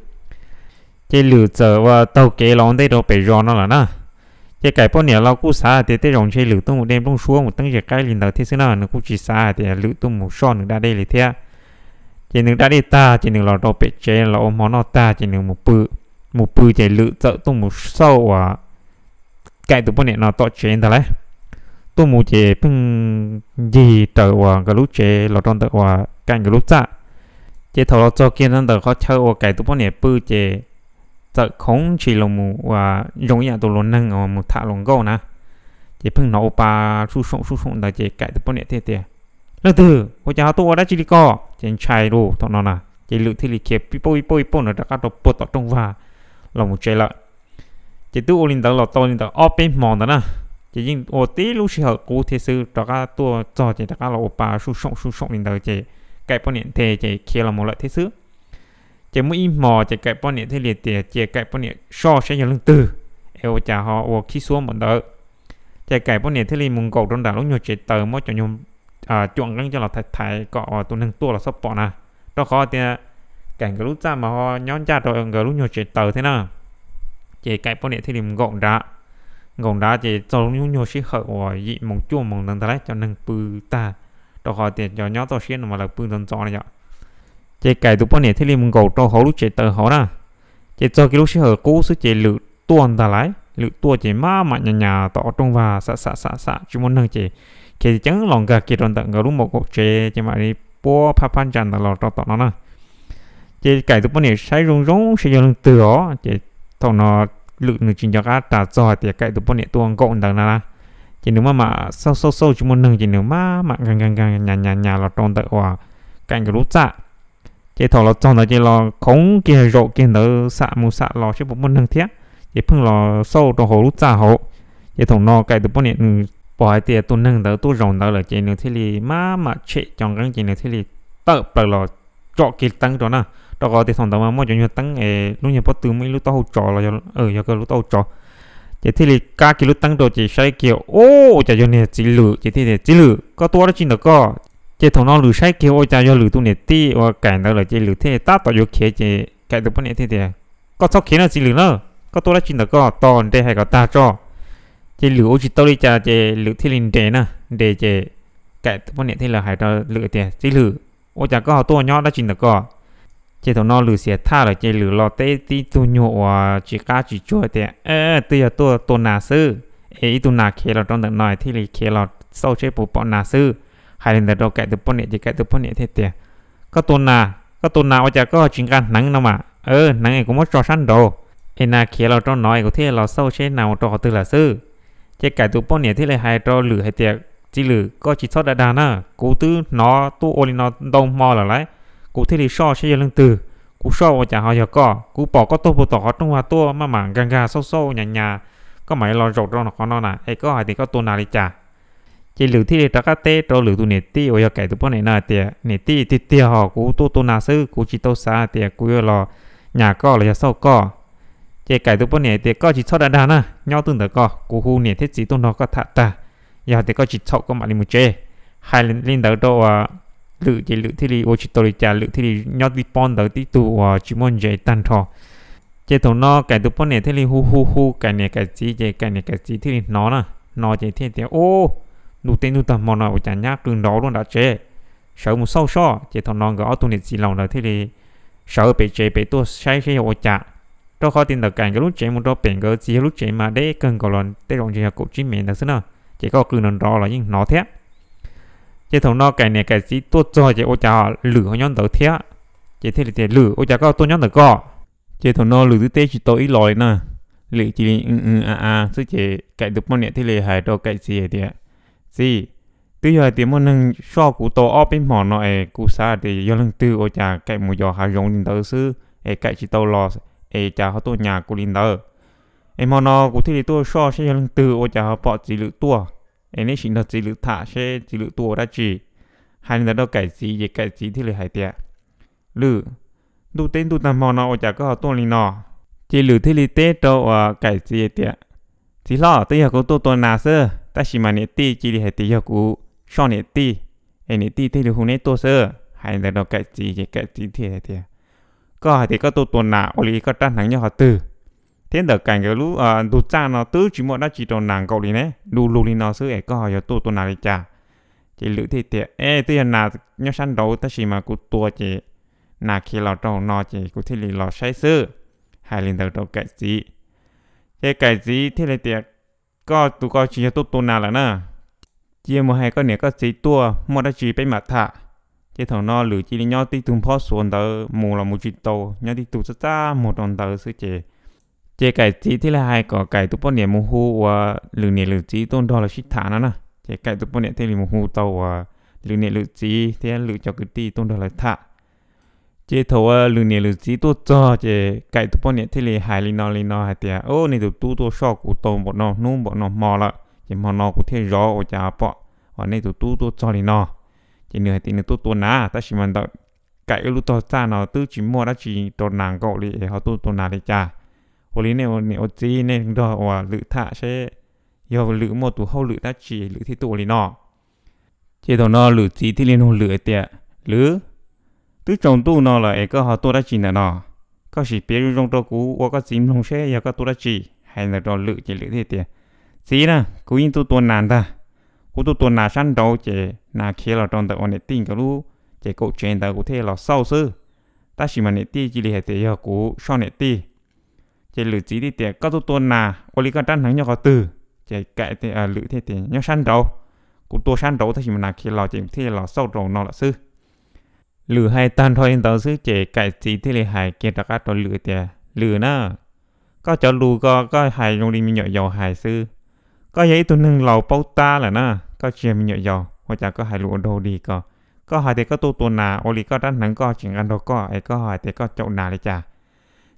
Ces Lwm txawm uas taug kev los ua ntej rau pem zos no lawm na. Ces Kaim poj niam los kuj xav hais tias tej zaum ntshe Lwm tuaj mus de nplooj suab mus teeb zes qaib li ntawd thiab xwb na, nws kuj tsis xav hais tias Lwm tuaj mus soj nws da dej li thiab. Ces nws da dej tag ces nws los rau pem tsev los ua hmo noj tag ces nws mus pw. Mus pw ces Lwm txawm tuaj mus xauj uas Kaim tus poj niam no tom tsev ntag lauj. Tuaj mus ces pheej ncig raws uas nkawd lub tsev los rau ntawm uas Kaim nkawd lub txaj. Ces thaum los txog kiag ntawm qhov chaw uas Kaim tus poj niam pw ces txawm khoov ntshis los mus uas zoo ib yam tus luag neeg uas mus tham luag nkauj na. Ces pheej hnov ua pa suj soom suj soom ntawd ces Kaim tus poj niam thiaj tias, Leej twg? Ua cas ho tuaj ua dab tsi li ko? Ces ntshai lauj thaum no na. Ces Lwm thiaj li khiav pib pauj ib pauj ib pauj ntawd rov qab rau puag tom rooj vag los mus tsev lawm. Ces twb ua li ntawd los tau li ntawm ob peb hmo ntawd na, ces yeej ua tib lub sij hawm qub thiab xwb rov qab tuaj txog ces rov qab los ua pa suj soom suj soom li ntawd ces Kaim poj niam nthe ces khiav los mus lawm thiab xwb. Ces muaj ib hmo ces Kaim poj niam thiaj li tias cia Kaim poj niam soj saib yog leej twg, es ua cas ho ua khib xuab npaum ntawd. Ces Kaim poj niam thiaj li mus nkaum rau nram lub nyuag tsev taws muab cov nyuag cuam nqeeb coj los thaiv thaiv kom tus neeg tuaj los txhob pom na, rau qhov tias Kaim nkawd lub txaj mas ho nyob ncaj rau nkawd lub nyuag tsev taws thiab na. Ces Kaim poj niam thiaj li mus nkaum nrad. Nkaum nrad ces txog lub nyuag sij hawm uas yim moos cuaj moos ntawd ntag lauj, cov neeg pw tag, rau qhov tias cov nyob toj siab no mas lawv pw ntxov ntxov na yom. Ces Kaim tus poj niam thiaj li mus nkaum rau hauv lub tsev taws hauv na. Ces txog kiag lub sij hawm qub xwb ces Lwm tuaj ntag lauj. Lwm tuaj ces maj mam nyas nyas tom qhov rooj vag xam xam xam xam tsis muaj neeg ces khiav ceev los nkag kiag rau ntawm nkawd lub maum kaum tsev ces mam li puab phab phab ntsa ntawd los rau tom no na. Ces Kaim tus poj niam saib zoo zoo saib yog leej twg os, ces thaum no Lwm nws tsis nco qab ras txog hais tias Kaim tus poj niam tuaj nkaum ntawd na. Ces nws maj mam xauj xauj xauj tsis muaj neeg ces nws maj mam nkag nkag nkag nyas nyas nyas los rau ntawm uas Kaim nkawd lub txaj. Ces thaum los txog ntawd ces los khoov kiag zaum kiag ntawd xam mus xam los saib puas muaj neeg thiab. Ces pheej los xauj rau hauv lub txaj hauv. Ces thaum no Kaim tus poj niam nws pom hais tias tus neeg ntawd tuaj zaum ntawd lawm ces nws thiaj li maj mam tshem cov nqeeb ces nws thiaj li tawm plaws los tsom kiag teeb rau na. Rau qhov tias thaum ntawd mas muaj cov nyuag teeb es lub nyuag pob tw muaj ib lub taub hau tsov los yog, yog lub taub hau tsov. Ces thiaj li kab kiag lub teeb rau ces saib kiag, Ua cas yog niag txiv Lwm? Ces thiaj tias, Txiv Lwm, koj tuaj ua dab tsi ntawm koj? Ces thaum no Lwm saib kiag ua cas yog Lwm tus niam tij uas Kaim ntawd lawm ces Lwm thiaj tab tom yuav khiav ces Kaim tus poj niam thiaj tias, Koj txhob khiav na txiv Lwm na, koj tuaj ua dab tsi ntawm koj? Tos nres hais kom tag tso. Ces Lwm ua tsis tau li cas ces Lwm thiaj li nres na, nres ces Kaim tus poj niam thiaj li hais rau Lwm tias, Txiv Lwm, ua cas koj ho tuaj nyob dab tsi ntawm koj? Ces thaum no Lwm xiam thaj lawm ces Lwm los teb tib tug nyuag uas tsis qab tsis tsuag tias, Twb yog tuaj tua nas xwb, es ib tug nas khiav los rau ntawm no thiaj li khiav los xauj seb puas pom nas xwb. Hais li ntawd rau Kaim tus poj niam ces Kaim tus poj niam thiaj tias, Koj tua nas, koj tua nas ua cas koj tsis nqa hneev no mas? Hneev es kuv muab tso sab nraud, es nas khiav los rau no es kuv thiaj los xauj seb nas mus rau qhov twg lawm xwb. Ces Kaim tus poj niam thiaj li hais rau Lwm hais tias, Txiv Lwm, koj tsis txhob dag dag na, kuv twb hnov tuaj ua li no ntau hmo lawm lauj, kuv thiaj li soj seb yog leej twg. Kuv soj ua cas ho yog koj? Kuv pom koj tuaj puag tom qhov rooj vag tuaj maj mam nkag nkag xauj xauj nyas nyas, koj mam li los zaum rau qhov no na, es koj hais tias koj tua nas li cas? Ces Lwm thiaj li rov qab teb rau Lwm tus niam tij uas yog Kaim tus poj niam no hais tias, Niam tij, tiag tiag ho kuv tuaj tua nas xwb, kuv tsis tau xav hais tias kuv yuav los nyas koj los yog xauj koj. Ces Kaim tus poj niam tias, Koj tsis txhob dag dag na, nyob twj ntawm koj, kuv hu niam thiab txiv tuaj nrog koj tham tag, yog tias koj tsis txhaum koj mam li mus tsev. Hais li ntawd rau uas Lwm ces Lwm thiaj li ua tsis tau li cas, Lwm thiaj li nyob tib pob ntawd tib tug uas tsis muaj ntses tag nrho. Ces thaum no Kaim tus poj niam thiaj li hu hu hu Kaim niam Kaim txiv, ces Kaim niam Kaim txiv thiaj li hnov na, hnov ces thiaj tias, Ub, ntuj teb ntuj tag hmo no ua cas nyab qw nrov luaj nram tsev, sawv mus xauj sob. Ces thaum no nkawd ob tug niam txiv laus ntawd thiaj li sawv pem tsev pem tuaj saib seb yog ua cas. Rau qhov tias ntawm Kaim nkawd lub tsev mus rau pem nkawd txiv yawg lub tsev mas deb kawg nkaus los tej zaum ntshe yog kaum tsib mev ntawd xwb na. ces koj qw nrov nrov los yeej hnov thiab. Ces thaum no Kaim niam Kaim txiv tuaj txog ces ua cas Lwm ho nyob ntawd thiab. Ces thiaj li tias, Lwm, ua cas koj tuaj nyob ntawm ko? Ces thaum no Lwm twb teb tsis tau ib los li na, Lwm cia li a a xwb ces Kaim tus poj niam thiaj li hais rau Kaim txiv hais tias, Txiv, twb yog hais tias muaj neeg soj kuv tau ob peb hmo no es kuv xav tias yog leej twg ua cas Kaim mus yos hav zoov li ntawd xwb es Kaim tsis tau los, es cas ho tuaj nyas kuv li ntawd. Es hmo no kuv thiaj li tuaj soj saib yog leej twg ua cas ho pom txiv Lwm tuaj, es neb sim nrog txiv Lwm tham seb txiv Lwm tuaj ua dab tsi. Hais li ntawd rau Kaim txiv ces Kaim txiv thiaj li hais tias, Lwm, ntuj teb ntuj tag hmo no ua cas koj ho tuaj li no? Ces Lwm thiaj li teb rau uas Kaim txiv hais tias, Txiv hlob, twb yog kuv tuaj tua nas xwb, tab sis mas niam tij cia li hais tias yog kuv soj niam tij, es niam tij thiaj li hu neb tuaj xwb. Hais li ntawd rau Kaim txiv ces Kaim txiv thiaj hais tias, Koj hais tias koj tuaj tua nas ua li koj rab hneev nyob qhov twg? Thiab ntawm Kaim nkawd lub ntug txaj no twb tsis muaj dab tsi rau nas nkaum li ne, du lug li no xwb es koj ho yuav tuaj tua nas li cas? Ces Lwm thiaj tias, E, twb yog nas nyob sab nraud tab sis mas kuv tua ces nas khiav los rau hauv no ces kuv thiaj li los saib xwb. Hais li ntawd rau Kaim txiv, ces Kaim txiv thiaj li tias, Koj tus ko tsis yog tuaj tua nas lawm na, cia mus hais koj niam koj txiv tuaj, muaj dab tsi peb mam tham. Ces thaum no Lwm cia li nyob tib tug nphob xuav ntawd mus los mus tsis tau, nyob tib tug txaj txaj muag rau ntawd xwb ces, ces Kaim txiv thiaj li hais kom Kaim tus poj niam mus hu uas Lwm niam Lwm txiv tuaj nrog lawv sib tham no na. Ces Kaim tus poj niam thiaj li mus hu tau uas Lwm niam Lwm txiv thiab Lwm cov kwv tij tuaj nrog lawv tham. Ces thaum uas Lwm niam Lwm txiv tuaj txog ces Kaim tus poj niam thiaj li hais li no li no hais tias, Ub, nej tus tub tuaj soj kuv tau npaum no hnub npaum no hmo lawm, ces hmo no kuv thiaj zov ua cas pom uas nej tus tub tuaj txog li no. Ces nws hais tias nws tuaj tua nas tab sis mas ntawm Kaim wb lub tog txaj no twb tsis muaj dab tsi rau nas nkaum li es ho tuaj tua nas li cas. Ua li nej ua niam ua txiv nej nrog uas Lwm tham seb yog Lwm muaj tus hauj lwm dab tsi Lwm thiaj tuaj ua li no. Ces thaum no Lwm txiv thiaj li nug Lwm hais tias, Lwm, twb tsaus ntuj no lawm es koj ho tuaj dab tsi ntawm no? Koj sim piav zoo zoo rau kuv ua koj txiv mloog seb yog koj tuaj dab tsi. Hais ntawd rau Lwm ces Lwm thiaj tias, Txiv na, kuv yeej tuaj tua nas ntag. Kuv tuaj tua nas sab nraud ces nas khiav los rau ntawm uas niam tij nkawd lub ces kaum tsev ntawd kuv thiaj los xauj xwb. Tab sis mas niam tij cia li hais tias yog kuv soj niam tij. Ces Lwm txiv thiaj tias, Koj tuaj tua nas ua li koj rab hneev nyob qhov twg? Ces Kaim, Lwm thiaj tias, Nyob sab nraud. Kuv tua sab nraud tab sis mas nas khiav los ces kuv thiaj los xauj rau no lawm xwb. Lwm hais tag nrho li ntawd xwb ces Kaim txiv thiaj li hais kiag rov qab rau Lwm tias, Lwm na, koj cov lus ko koj hais zoo li me nyuam yaus hais xwb. Koj yog ib tug neeg laus paub tab lawm na, koj tsis yog me nyuam yaus, ua cas koj hais lus ua dog dig ko? Koj hais tias koj tuaj tua nas ua li koj rab hneev koj tsis nqa nrog koj es koj hais tias koj caum nas li cas?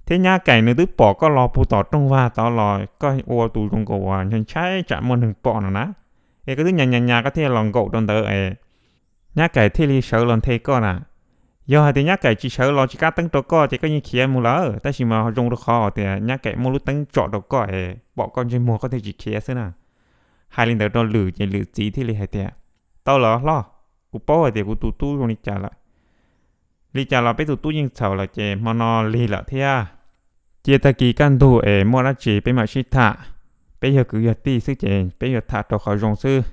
Thiab nyab Kaim nws twb pom koj los puag tom rooj vag tod los koj ua tus zoo nkaus uas ntshai ntshai tsam muaj neeg pom no na, es koj twb nyas nyas nyas koj thiaj los nkaum rau ntawd es nyab Kaim thiaj li sawv los nthe koj na. Yog hais tias nyab Kaim tsis sawv los tsis kab teeb rau koj ces koj yeej khiav mus lawm, tab sis mas zoo rau qhov tias nyab Kaim muaj lub teeb tsom rau koj es pom koj ntsej muag koj thiaj tsis khiav xwb na. Hais li ntawd rau Lwm ces Lwm txiv thiaj li hais tias, Tau lawm hlob, kuv paub hais tias kuv tus tub zoo li cas lawm. Li cas los peb tus tub yeej txhaum lawm ces hmo no lig lawm thiab. Cia tag kis kaj ntug es muaj dab tsi peb mam sib tham. Peb yog kwv yog tij xwb ces peb yuav tham rau qhov zoo xwb.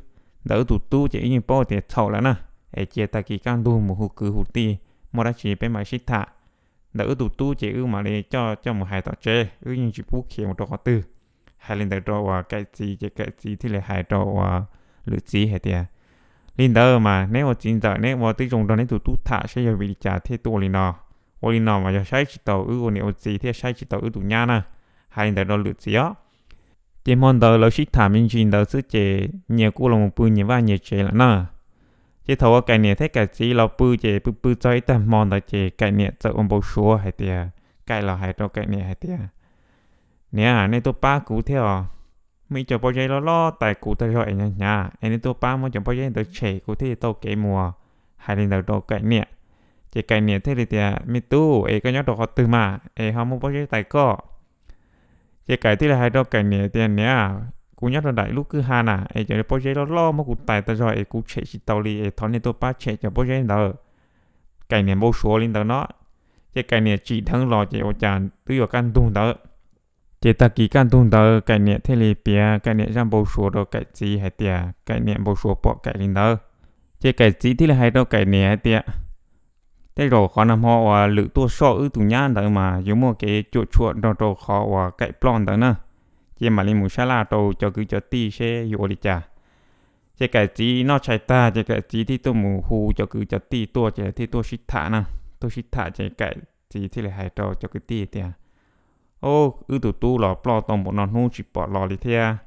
Ntawm wb tus tub ces wb yeej paub tias txhaum lawm na, es cia tag kis kaj ntug mus hu kwv hu tij, muaj dab tsi peb mam sib tham. Ntawm wb tus tub ces wb mam li coj coj mus hais tom tsev, wb yeej tsis pub khiav mus rau qhov twg. Hais li ntawd rau uas Kaim txiv ces Kaim txiv thiaj li hais rau uas Lwm txiv hais tias, Li ntawd mas neb ua txiv ntxawm neb ua tib zoo nrog neb tus tub tham saib yog vim li cas thiaj tuaj ua li no. Ua li no mas yog saib tsis taus wb ua niam ua txiv thiab saib tsis taus wb tus nyab na. Hais li ntawd rau Lwm txiv os. Ces hmo ntawd lawv sib tham me ntsis ntawd xwb ces nyias kuj los mus pw nyias vaj nyias tsev lawm na. Ces thaum uas Kaim niam thiab Kaim txiv los pw ces pw pw txog ib tag hmo ntawd ces Kaim niam txawm ua npau suav hais tias, Kaim los hais rau Kaim niam hais tias, Niam, nej tuaj pab kuv thiab os. Muaj ib co pob zeb loj loj tais kuv tag zog es hnyav hnyav es nej tuaj pab muab cov pob zeb ntawd tshem kuv thiaj li tau kev mus. Hais li ntawd rau Kaim niam. Ces Kaim niam thiaj li tias, Me tub, es koj nyob rau qhov twg mas es ho muaj pob zeb tais koj? Ces Kaim thiaj li hais rau Kaim niam tias, Niam, kuv nyob rau nram ib lub kwj ha na es cov pob zeb loj loj muab kuv tais tag zog es kuv tshem tsis tau li es thov nej tuaj pab tshem cov pob zeb ntawd. Kaim niam npau suav li ntawd no, ces Kaim niam tsim dheev los ces ua cas twb yuav kaj ntug ntawd. Ces tag kis kaj ntug ntawd Kaim niam thiaj li piav Kaim niam zaj npau suav rau Kaim txiv hais tias Kaim niam npau suav pom Kaim li ntawd. Ces Kaim txiv thiaj li hais rau Kaim niam hais tias, Tej zaum qhov nag hmo uas Lwm tuaj soj wb tus nyab ntawd mas yuav muaj kev cuam tshuam nrog rau qhov uas Kaim ploj ntawd na. Ces mam li mus sab laj rau cov kwv cov tij seb yuav ua li cas. Ces Kaim txiv noj tshais tag ces Kaim txiv thiaj tuaj mus hu cov kwv cov tij tuaj ces thiaj tuaj sib tham na. Tuaj sib tham ces Kaim txiv thiaj li hais rau cov kwv tij tias, Au, wb tus tub los ploj tau npaum no hnub tsis pom los li thiab.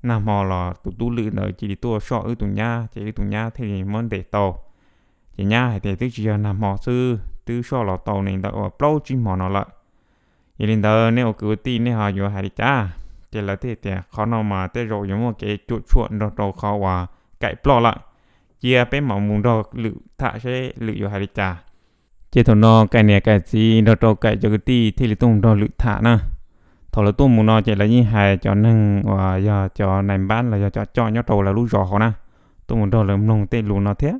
Nag hmo los tus tub Lwm ntawd cia li tuaj soj wb tus nyab ces wb tus nyab thiaj li muab ntes tau. Ces nyab hais tias twb tsis yog nag hmo xwb, twb soj los tau li ntawd ua plaub tsib hmo no lawm. Yog li ntawd nej ua kwv ua tij nej ho yuav hais li cas? Ces lawv thiaj tias qhov no mas tej zaum yuav muaj kev cuam tshuam nrog rau qhov uas Kaim ploj lawm. Cia peb mam mus nrog Lwm tham seb Lwm yuav hais li cas. Ces thaum no Kaim niam Kaim txiv nrog rau Kaim cov kwv tij thiaj li tuaj mus nrog Lwm tham na. Thaum lawv tuaj mus no ces lawv yeej hais cov neeg uas yog cov nais npab los yog cov coj nyob rau lawv lub zos hauv na, tuaj mus nrog lawv mloog tej lus no thiab.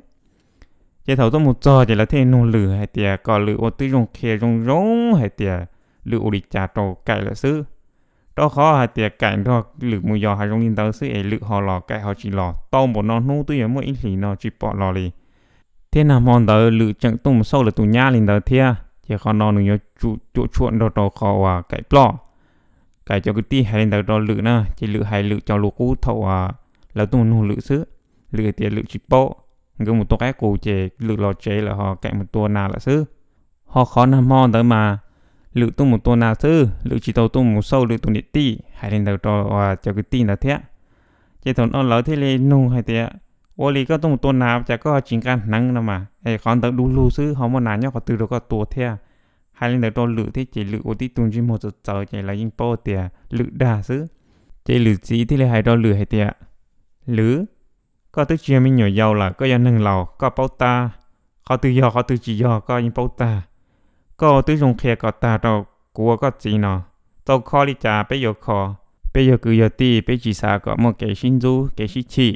Ces thaum tuaj mus txog ces lawv thiaj nug Lwm hais tias kom Lwm ua tib zoo qhia zoo zoo hais tias Lwm ua li cas rau Kaim lawm xwb. Rau qhov hais tias Kaim nrog Lwm mus yos hav zoov li ntawd xwb es Lwm ho los Kaim ho tsis los, tau npaum no hnub twb yuav muaj ib hlis no tsis pom los li. Thiab nag hmo ntawd Lwm tseem tuaj mus xauj lawv tus nyab li ntawd thiab, ces qhov no nws yuav tsum cuam tshuam nrog rau qhov uas Kaim ploj. Kaim cov kwv tij hais li ntawd rau Lwm na, ces Lwm hais Lwm cov lus qub thaum uas lawv tuaj mus nug Lwm xwb. Lwm hais tias Lwm tsis paub, nkawd mus tua qaib qus ces Lwm los tsev lawm ho Kaim mus tua nas lawm xwb. Ho qhov nag hmo ntawd mas Lwm tuaj mus tua nas xwb, Lwm tsis tau tuaj mus xauj Lwm tus niam tij, hais li ntawd rau cov kwv tij ntawd thiab. Ces thaum no lawv thiaj li nug hais tias, Ua li koj tuaj mus tua nas cas koj ho tsis nqa hneev no mas, es qhov ntawd du lug xwb ho muaj nas nyob qhov twg rau koj tua thiab? Hais li ntawd rau Lwm thiab ces Lwm ua tib tug ntsej muag txawv txawv ces lawv yeej paub tias Lwm dag xwb. Ces Lwm txiv thiaj li hais rau Lwm hais tias, Lwm, koj twb tsis yog me nyuam yaus lawm, koj yog neeg laus koj paub tab, qhov twg yog qhov twg tsis yog koj yeej paub tag. Koj twb zoo qhia kom tag rau kuv ua koj txiv no, txaus kho li cas peb yuav kho. Peb yog kwv yog tij peb tsis xav kom muaj kev sib ntxub kev sib chim.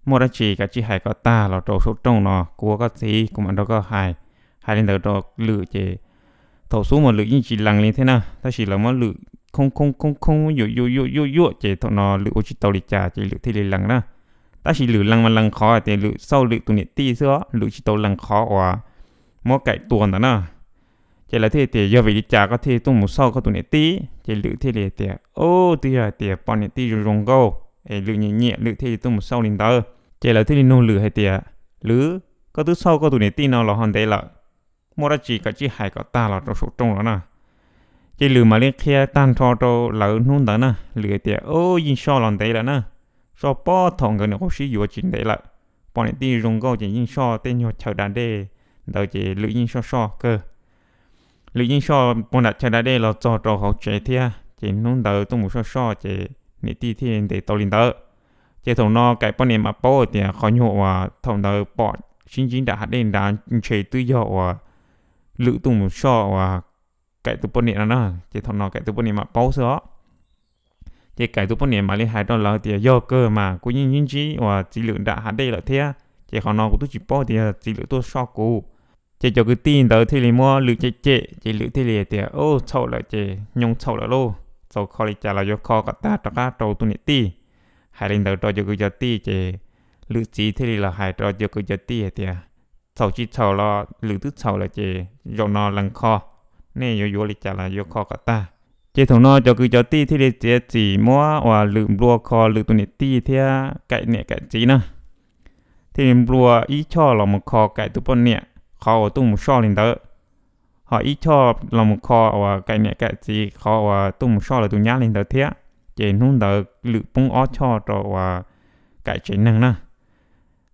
Muaj dab tsi kav tsij hais kom tag los rau saum rooj no, kuv ua koj txiv kuv mam nrog koj hais. Hais li ntawd rau Lwm ces thaum xub mas Lwm yeej tsis lees li thiab na, tab sis lawv muab Lwm khoob khoob khoob khoob yuam yuam yuam yuam yuam ces thaum no Lwm ua tsis tau li cas ces Lwm thiaj li lees na. Tab sis Lwm lees mas lees qhov hais tias Lwm xauj Lwm tus niam tij xwb os, Lwm tsis tau lees qhov uas muab Kaim tua ntawd na. Ces lawv thiaj tias, Yog vim li cas koj thiaj tuaj mus xauj koj tus niam tij? Ces Lwm thiaj li tias, Ub, twb yog hais tias poj niam tij zoo zoo nkauj es Lwm nyiam nyiam Lwm thiaj li tuaj mus xauj li ntawd. Ces lawv thiaj li nug Lwm hais tias, Lwm, koj twb xauj koj tus niam tij no los ho ntev lawm, muaj dab tsi kav tsij hais kom tag los rau saum rooj los na. Ces Lwm mam li qhia tag nrho rau lawv hnub ntawd na. Lwm hais tias, Ub, yeej soj los ntev lawm na, soj puag thaum nkawd niam qub sib yuav tsis ntev lawm. Poj niam tij zoo nkauj ces yeej soj tej nyuag chaw da dej ntawd ces Lwm yeej soj soj kawg. Lwm yeej soj puag nram chaw da dej los txog rau hauv tsev thiab, ces hnub ntawd tuaj mus soj soj ces niam tij thiaj ntes tau li ntawd. Ces thaum no Kaim poj niam mam paub tias qhov nyuag uas thaum ntawd pom sib ntsib nram hav dej nrad ntshe twb yog uas Lwm tuaj mus soj uas Kaim tus poj niam no na. Ces thaum no Kaim tus poj niam mam paub xwb os. Ces Kaim tus poj niam mam li hais rau lawv tias, Yog kawg mas, kuv yeej ntsib ntsib uas txiv Lwm nram hav dej lawm thiab, ces qhov no kuv twb tsis paub tias yog txiv Lwm tuaj soj kuv. Ces cov kwv tij ntawd thiaj li muab Lwm cem cem, ces Lwm thiaj li tias, Ub, txhaum lawm ces nyoo txhaum lawm lauj, txaus kho li cas los yuav kho kom tag rov qab rau tus niam tij. Hais li ntawd rau cov kwv cov tij ces Lwm txiv thiaj li los hais rau cov kwv cov tij hais tias, Txhaum tsis txhaum los Lwm twb txhaum lawm ces zaum no lees kho, nej yuav yuav li cas los yuav kho kom tag. Ces thaum no cov kwv cov tij thiaj li txiav txim muab uas Lwm nplua kho Lwm tus niam tij thiab Kaim niam Kaim txiv na. Thiaj li nplua ib choj los mus kho Kaim tus poj niam qhov uas tuaj mus soj li ntawd, ho ib choj los mus kho uas Kaim niam Kaim txiv qhov uas tuaj mus soj lawv tus nyab li ntawd thiab. Ces hnub ntawd Lwm poob ob choj rau uas Kaim tsev neeg na.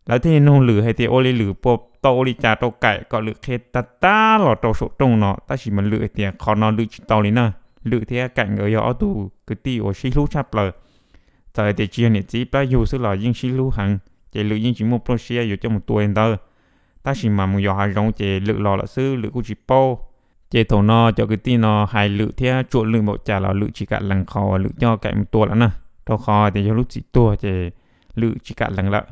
Lawv thiaj li nug Lwm hais tias ua li Lwm puas tau ua li cas rau Kaim kom Lwm qhia tag tag los rau saum rooj no, tab sis mas Lwm hais tias qhov no Lwm tsis tau li na. Lwm thiab Kaim nkawd yog ob tug kwv tij uas sib hlub tshaj plaws. Txawm hais tias tsis yog niam txiv plab yug xwb los yeej sib hlub heev, ces Lwm yeej tsis muaj pluaj siab yuav coj mus tua li ntawd. Tab sis mas mus yos hav zoov ces Lwm los lawm xwb, Lwm kuj tsis paub. Ces thaum no cov kwv tij no hais Lwm thiab tsuam Lwm npaum cas los Lwm tsis kam lees qhov uas Lwm coj Kaim mus tua lawm na, rau qhov tias yog lub txim tuag ces Lwm tsis kam lees lawm.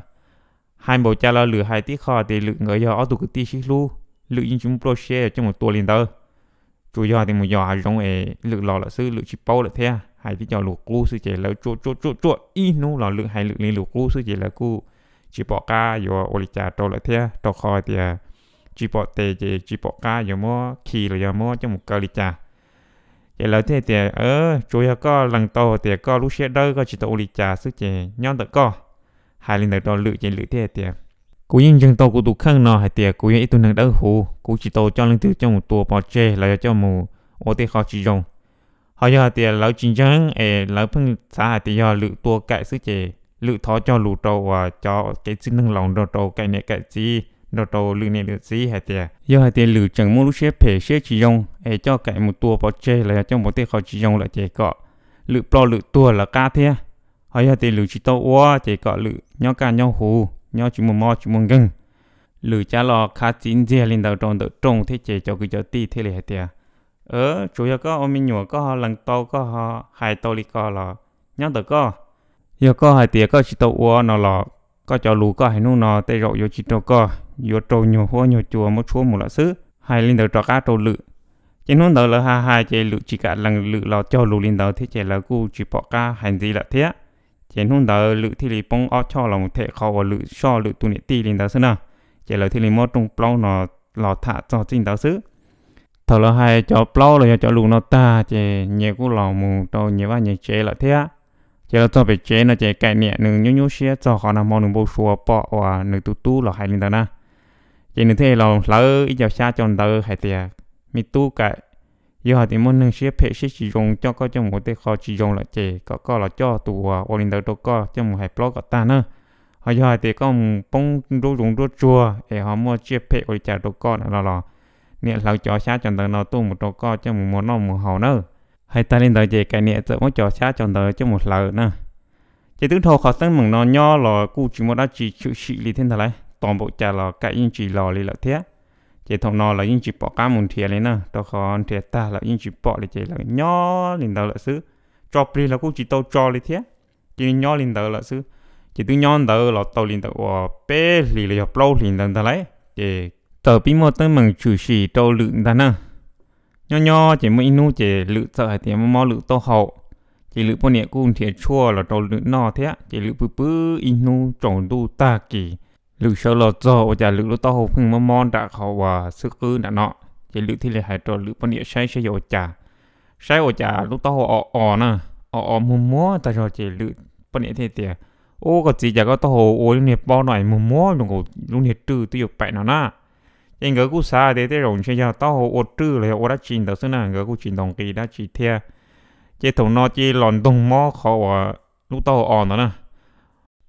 Hais npaum cas los Lwm hais tib qho tias Lwm nkawd yog ob tug kwv tij sib hlub, Lwm yeej tsis muaj pluaj siab yuav coj mus tua li ntawd. Tsuas yog tias mus yos hav zoov es Lwm los lawm xwb, Lwm tsis paub lawm thiab. Hais tib co lus qub xwb ces lawv tsuam tsuam tsuam tsuam ib hnub los Lwm hais Lwm li lus qub xwb ces lawv kuj tsis pom qab yuav ua li cas rau lawm thiab, rau qhov tias tsis pom tes ces tsis pom qab yuav muab khi los yog muab coj mus kaw li cas. Ces lawv thiaj tias, Tsuas yog koj lees tau tias koj lub siab dawb koj tsis tau ua li cas xwb ces nyob ntawm koj. Hais li ntawd rau Lwm ces Lwm thiaj hais tias, kuv yeej ntseeg tau kuv tus kheej no hais tias kuv yog ib tug neeg dawb huv, kuv tsis tau coj leej twg coj mus tua pov tseg los yog coj mus ua tej qho tsis zoo. Ho yog hais tias lawv tsis ntseeg es lawv pheej xav hais tias yog Lwm tua Kaim xwb ces Lwm thov cog lus rau uas cov kev txwj neeg laus nrog rau Kaim niam Kaim txiv nrog rau Lwm niam Lwm txiv hais tias yog hais tias Lwm tseem muaj lub siab phem siab tsis zoo es coj Kaim mus tua pov tseg los yog coj mus tej qho tsis zoo lawm ces kom Lwm ploj Lwm tuag lawv qab thiab. Ho yog tias Lwm tsis tau ua ces kom Lwm nyob kaj nyob huv, nyob tsis muaj mob tsis muaj nkeeg. Lwm cav los khav txiv ntxiag li ntawd rau ntawm rooj thiab ces cov kwv cov tij thiaj li hais tias, tsuas yog koj ua me nyuam koj ho lees tau koj ho hais tau li ko los nyob ntawm koj. Yog koj hais tias koj tsis tau ua no los koj cov lus koj hais hnub no tej zaum yuav tsis raug koj, yuav raug nyuag huab nyuag cua muab tshuab mus lawm xwb. Hais li ntawd rov qab rau Lwm. Ces hnub ntawd lawv hais hais ces Lwm tsis kam lees Lwm los cog lus li ntawd thiab ces lawv kuj tsis pom qab hais ntxiv lawm thiab. Ces hnub ntawd Lwm thiaj li poob ob choj los mus them qhov uas Lwm soj Lwm tus niam tij li ntawd xwb na. Ces lawv thiaj li muab rooj plaub no los tham txog txij ntawd xwb. Thaum lawv hais cov plaub los yog cov lus no tag ces nyias kuj los mus rau nyias vaj nyias tsev lawm thiab. Ces los txog pem tsev no ces Kaim niam nws nyuaj nyuaj siab txog qhov nag hmo nws npau suav pom uas nws tus tub los hais li ntawd na. Ces nws thiaj li los hlawv ib co xyab co ntawv hais tias, me tub Kaim, yog hais tias muaj neeg siab phem siab tsis zoo coj koj coj mus ua tej qho tsis zoo lawm ces kom koj los coj tus uas ua li ntawd rau koj coj mus hais plaub kom tag na. Ho yog hais tias koj mus poob nruab zoov nruab tsuag es ho muaj tsiaj phem ua li cas rau koj na los los niam hlawv cov xyab cov ntawv no tuaj mus rau koj coj mus muas noj muas haus na. Hais tag li ntawd ces Kaim niam txawm muab cov xyab cov ntawv coj mus hlawv na. Ces twb dhau qhov teeb meem no nyob los kuj tsis muaj dab tsi tshwm sim li thiab ntag lauj, tos npaum cas los Kaim yeej tsis los li lawm thiab. Ces thaum no lawv yeej tsis pom qab mus nrhiav li na, rau qhov nrhiav tag lawm yeej tsis pom li ces lawv nyob li ntawd lawm xwb. Tso plig los kuj tsis tau tso li thiab, cia li nyob li ntawd lawm xwb. Ces twb nyob ntawd los tau li ntawm uas peb hlis los yog plaub hlis ntawd ntag lauj, ces txawm pib muaj teeb meem tshwm sim rau Lwm ntag na. Nyob nyob ces muaj ib hnub ces Lwm txawm hais tias mob mob Lwm taub hau, ces Lwm poj niam kuj nrhiav tshuaj los rau Lwm noj thiab. Ces Lwm pw pw ib hnub tsaus ntuj tag kis, Lwm sawv los txog ua cas Lwm lub taub hau pheej mob mob nram qhov uas xwb qwb nram no. Ces Lwm thiaj li hais rau Lwm poj niam saib saib yog ua cas. Saib ua cas lub taub hau o o na, o o muag muag tag zog ces Lwm poj niam thiaj tias, ub, koj txiv, cas koj taub hau ua lub niag pob no es muag muag zoo nkaus lub niag rwj twb yuav paim no na. Ces nkawd kuj xav tias tej zaum ntshe yog taub hau ua rwj los yog ua dab tsi ntawd xwb na, nkawd kuj tsis ntaus nqi dab tsi thiab. Ces thaum no cia li los ntoog mob qhov uas lub taub hau o ntawd na.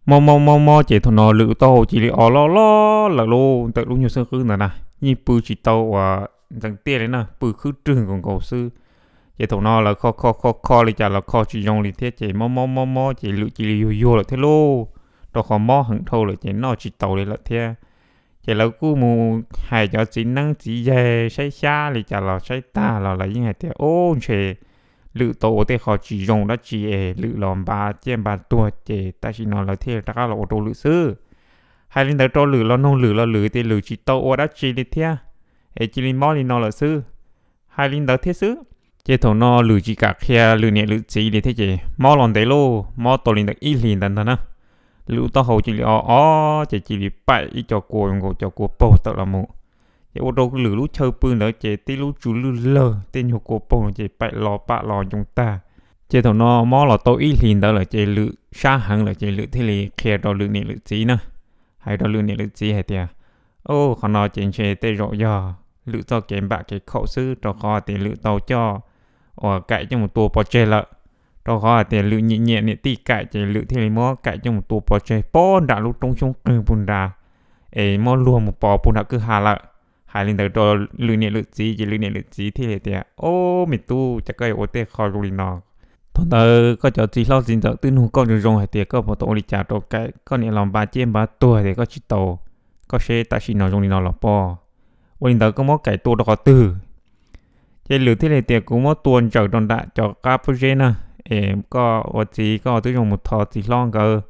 Mob mob mob mob ces thaum no Lwm lub taub hau cia li o loj loj lawm lauj, ntawm lub nyuag xwb qwb ntawd na, yeej pw tsis tau uas ntxeev tiaj li na, pw khwb rwg nkaus nkaus xwb. Ces thaum no lawv kho kho kho kho li cas los kho tsis zoo li thiab ces mob mob mob mob ces Lwm cia li yuag yuag lawm thiab lauj, rau qhov mob heev dhau lawm ces noj tsis taus li lawm thiab. Ces lawv kuj mus hais cov txiv neeb txiv yaig saib xyab li cas los saib tag los lawv yeej hais tias, ub, ntshe Lwm tau ua tej qho tsis zoo dab tsi es Lwm los npaj ciaj npaj tuag ces tam sim no lawv thiaj rov qab los ua rau Lwm xwb. Hais li ntawd rau Lwm los noog Lwm los Lwm tias Lwm tsis tau ua dab tsi li thiab, es cia li mob li no lawm xwb. Hais li ntawd thiab xwb. Ces thaum no Lwm tsis kam qhia Lwm niam Lwm txiv li thiab ces mob los ntev lauj, mob tau li ntawm ib hlis ntawd ntag na. Lwm lub taub hau cia li o o, ces cia li paim ib co kua zoo nkaus cov kua paug tawm los mus. Ces ua rau Lwm lub chaw pw ntawd ces tej lub tsw lwj lawg, tej nyuag kua paug no ces paim los pam los ncoo tag. Ces thaum no mob los tau ib hlis ntawd lawm ces Lwm sab heev lawm ces Lwm thiaj li qhia rau Lwm niam Lwm txiv na, hais rau Lwm niam Lwm txiv hais tias, o, qhov no ces ntshe tej zaum yog Lwm txoj kev npam kev khaum xwb, rau qhov tias Lwm tau coj uas Kaim coj mus tua pov tseg lawm. Rau qhov hais tias Lwm nyiam nyiam niam tij Kaim ces Lwm thiaj li muab Kaim coj mus tua pov tseg pog nram lub roob xyoob qwg pug nrad, es muab luag mus pov pug nram kwj ha lawm. Hais li ntawd rau Lwm niam Lwm txiv ces Lwm niam Lwm txiv thiaj li tias, o, me tub, cas koj yuav ua tej qho zoo li no? Thaum ntawd koj cov txiv hlob txiv ntxawm twb nug koj zoo zoo hais tias koj puas tau ua li cas rau Kaim, koj niam los npaj ciaj npaj tuag tias koj tsis tau, koj seb tam sim no zoo li no los pob? Ua li ntawd koj muab Kaim tua rau qhov twg? Ces Lwm thiaj li tias, kuv muab tua ntsaws rau nram cov qab pob zeb na, es koj ua txiv koj twb zoo mus thov txiv hlob nkawd,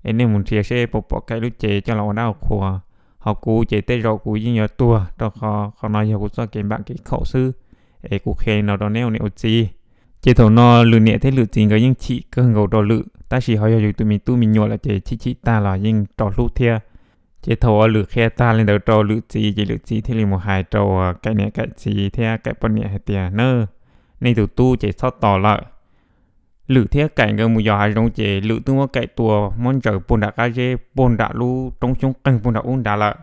es nej mus nrhiav seb puas pom Kaim lub cev coj los ua dab ua qhua. Ho kuv ces tej zaum kuv yeej yuav tuag, rau qhov qhov no yog kuv txoj kev npam kev khaum xwb, es kuv qhia li no rau neb ua niam ua txiv. Ces thaum no Lwm niam thiab Lwm txiv nkawd yeej chim kawg nkaus rau Lwm, tab sis ho yog yus tus me tub me nyuam lawm ces chim chim tag los yeej tau hlub thiab. Ces thaum uas Lwm qhia tag li ntawd rau Lwm txiv ces Lwm txiv thiaj li mus hais rau Kaim niam Kaim txiv thiab Kaim poj niam hais tias, na, nej tus tub ces txhob tos lawm. Lwm thiab Kaim nkawd mus yos hav zoov ces Lwm twb muab Kaim tua muab ntsaws puag nram qab zeb puag nram lub roob xyoob qeeg puag nram ub nrad lawm.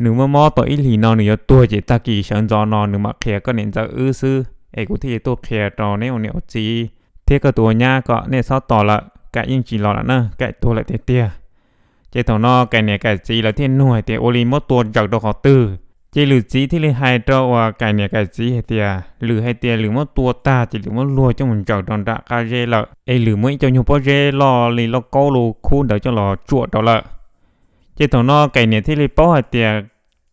Nws mob mob tau ib hlis no nws yuav tuag ces tag kis sawv ntxov no nws mam qhia koj niam ntxawm wb xwb es kuv thiaj li tuaj qhia rau neb ua niam ua txiv thiab koj tus ua nyab kom nej txhob tos lawm, Kaim yeej tsis los lawm na, Kaim tuag lawm tiag tiag. Ces thaum no Kaim niam Kaim txiv lawv thiaj nug hais tias ua li muab tua ntsaws rau qhov twg. Ces Lwm txiv thiaj li hais rau uas Kaim niam Kaim txiv hais tias Lwm hais tias Lwm muab tua tag ces Lwm muab luag coj mus ntsaws rau nram qab zeb lawm es Lwm muab ib co nyuag pob zeb loj li lauj kaub lus khub ntawd coj los tsuam rau lawm. Ces thaum no Kaim niam thiaj li paub hais tias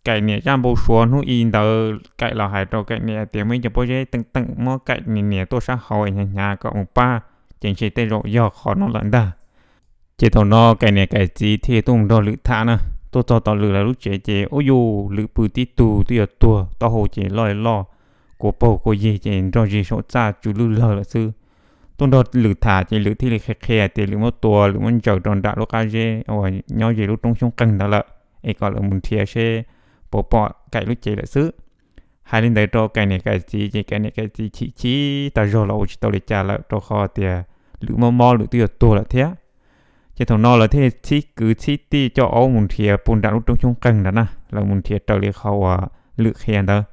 Kaim niam zaj npau suav hnub i ntawd Kaim los hais rau Kaim niam hais tias muaj ib co pob zeb teem teem muab Kaim niam nias tuaj sab hauv es hnyav hnyav kom mus pab, ces ntshe tej zaum yog qhov no lawm ntag. Ces thaum no Kaim niam Kaim txiv thiaj li tuaj mus nrog Lwm tham na. Tuaj txog tom Lwm lawv lub tsev ces ub yuj Lwm pw tib tug twb yuav tuag, taub hau ces loj loj, kua paug kua yig ces nrog zig saum txaj tsw lwj lawg lawm xwb. Tuaj nrog Lwm tham ces Lwm thiaj li qhia qhia tias Lwm muab tua, Lwm muab ntsaws rau nram lub qab zeb uas nyob ze lub roob xyoob qeeg ntawd lawm, es kom lawv mus nrhiav seb puas pom Kaim lub cev lawm xwb. Hais li ntawd rau Kaim niam Kaim txiv ces Kaim niam Kaim txiv chim chim tag zog los ua tsis tau li cas lawm rau qhov tias Lwm mob mob Lwm twb yuav tuag lawm thiab. Ces thaum no lawv thiaj li txhib kwv txhib tij coj aub mus nrhiav puag nram lub roob xyoob qeeg ntawd na, lawv mus nrhiav raws li qhov uas Lwm qhia ntawd.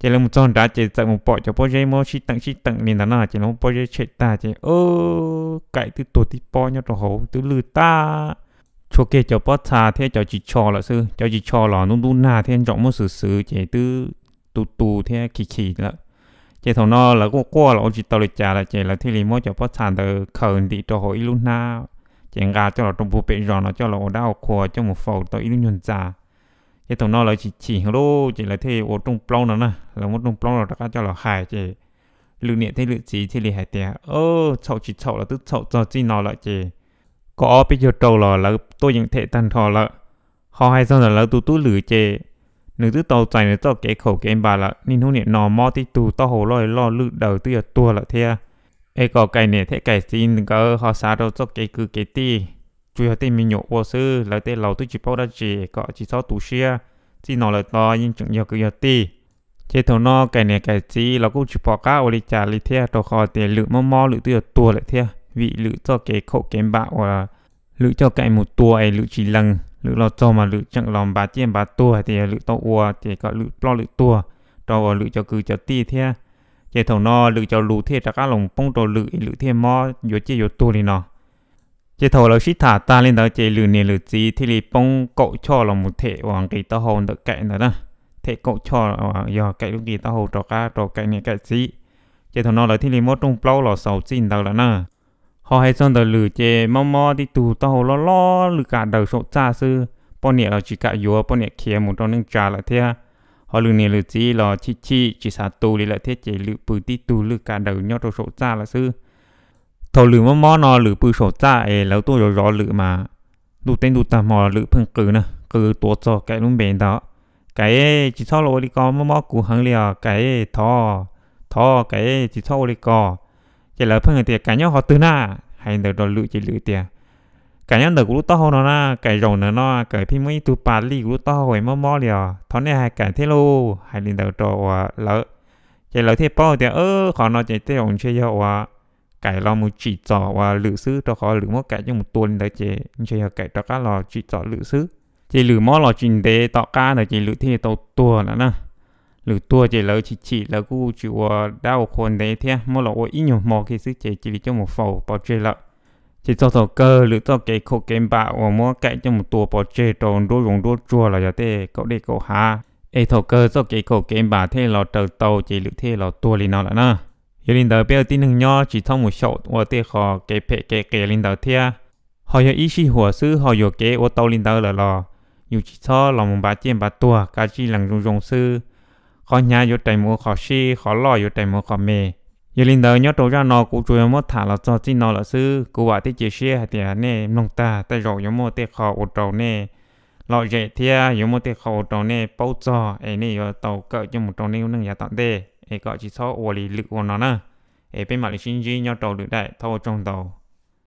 Ces lawv mus txog nrad ces txawm mus pom cov pob zeb muab sib teem sib teem li ntawd na, ces lawv muab pob zeb tshem tag ces Kaim twb tuag tib pob nyob rau hauv twb lwj tag, tshuav kiag cov pob txha thiab cov ris tsho lawm xwb. Cov ris tsho los ntub ntub nag thiab ntsaum muab xwm xwm ces twb tu tu thiab khi khi lawm. Ces thaum no lawv quaj quaj los ua tsis tau li cas lawm ces lawv thiaj li muab cov pob txha ntawd khaws ntim rau hauv ib lub hnab, ces nqa coj los rau puag pem zos no coj los ua dab ua qhua coj mus faus tau ib lub nyuag ntxa. Ces thaum no lawv chim chim heev lauj, ces lawv thiaj li ua rooj plaub no na, lawv muab rooj plaub no rov qab coj los hais ces Lwm niam thiab Lwm txiv thiaj li hais tias, Txhaum tsis txhaum los twb txhaum txog txij no lawm ces kaum ob peb caug rau los lawv tuaj yeem them tag nrho lawm. Ho hais txog ntawm lawv tus tub Lwm ces nws twb tau txais nws txoj kev khaum kev npam lawm, niaj hnub nim no mob tib tug taub hau loj loj lwj daws twb yuav tuag lawm thiab. Es kom Kaim niam thiab Kaim txiv nkawd ho xav rau txoj kev kwv kev tij, tsuas yog tej me nyuam ua xwb, lawv tej laus twb tsis paub dab tsi, kom tsis txhob tu siab, txij no lawm tod yeej tseem yog kwv yog tij. Ces thaum no Kaim niam Kaim txiv los kuj tsis pom qab ua li cas li thiab, rau qhov tias Lwm mob mob Lwm twb yuav tuag lawm thiab, vim Lwm txoj kev khaum kev npam uas Lwm coj Kaim mus tua es Lwm tsis lees, Lwm los txog mas Lwm tseem los npav ciaj npav tuag hais tias yog Lwm tau ua ces kom Lwm ploj Lwm tuag rau uas Lwm cov kwv cov tij thiab. Ces thaum no Lwm cov lus thiaj rov qab los poob rau Lwm es Lwm thiaj mob yuav ciaj yuav tuag li no. Ces thaum lawv sib tham tag li ntawd ces Lwm niam Lwm txiv thiaj li poob kaum choj los mus them uas nqi taub hau ntawm Kaim ntawd na, them kaum choj yog Kaim lub nqi taub hau rov qab rau Kaim niam Kaim txiv. Ces thaum no lawv thiaj li muab rooj plaub los xaus txij ntawd lawm na. Ho hais txog ntawm Lwm ces mob mob tib tug taub hau loj loj lwj kam daws saum txaj xwb, poj niam los tsis kam yuav, poj niam khiav mus rau neej tsa lawm thiab. Ho Lwm niam Lwm txiv los chim chim tsis xav tu li lawm thiab ces Lwm pw tib tug lwj kam daws nyob rau saum txaj lawm xwb. Thaum Lwm mob mob no Lwm pw saum txaj es lawv tuaj zov zov Lwm mas ntuj teb ntuj tag hmo Lwm pheej qw na, qw tuav txog Kaim lub npe ntag. Kaim, tsis txhob los ua li ko, mob mob kuv heev li os Kaim, thov, thov Kaim, tsis txhob ua li ko. Ces lawv pheej hais tias Kaim nyob qhov twg na, hais ntawd rau Lwm ces Lwm tias Kaim nyob ntawm kuv lub taub hau no na, Kaim zaum ntawm no, Kaim pheej muab ib tug pas lij kuv lub taub hau es mob mob li os, thov nej hais Kaim thiab lauj, hais li ntawd rau uas lawv. Ces lawv thiaj paub tias qhov no ces tej zaum ntshe yog uas Kaim los mus tsim txom uas Lwm xwb, rau qhov Lwm muab Kaim coj mus tua li ntawd ces ntshe yog Kaim rov qab los tsim txom Lwm xwb. Ces Lwm mob los tsis ntev tom qab ntawd ces Lwm thiaj li tau tuag lawm na. Lwm tuag ces lawv chim chim lawv kuj tsis ua dab ua qhua ntev thiab, muab los ua ib nyuag hmo kiag xwb ces cia li coj mus faus pov tseg lawm. Ces txog thaum kawg Lwm txoj kev khaum kev npam uas muab Kaim coj mus tua pov tseg rau nruab zoov nruab tsuag los yog tej kaum dej kaum hav, es thaum kawg txoj kev khaum kev npam thiaj li los raws tau ces Lwm thiaj li los tuag li no lawm na. Yog li ntawd peb ua tib neeg nyob tsis txhob mus xyaum ua tej qho kev phem kev qias li ntawd thiab. Ho yog ib sij huam xwb ho yuam kev ua tau li ntawd lawm los yus tsis txhob los mus npav ciaj npav tuag, kav tsij lees zoo zoo xwb. Qhov hnyav yuav rais mus ua qhov sib, qhov loj yuav rais mus ua qhov me. Yog li ntawd nyob rau zaj no kuv tsuas yog muab tham los txog txij no lawm xwb. Kuv vam thiab cia siab hais tias nej mloog tag tej zaum yuav muaj tej qho ua rau nej lom zem thiab yuav muaj tej qho ua rau nej paub txog es nej yuav tau kawm coj mus rau nej lub neej yav tom ntej es kom tsis txhob ua li Lwm ua no na. Es peb mam li sib ntsib nyob rau lwm daim, thov ua tsaug ntau.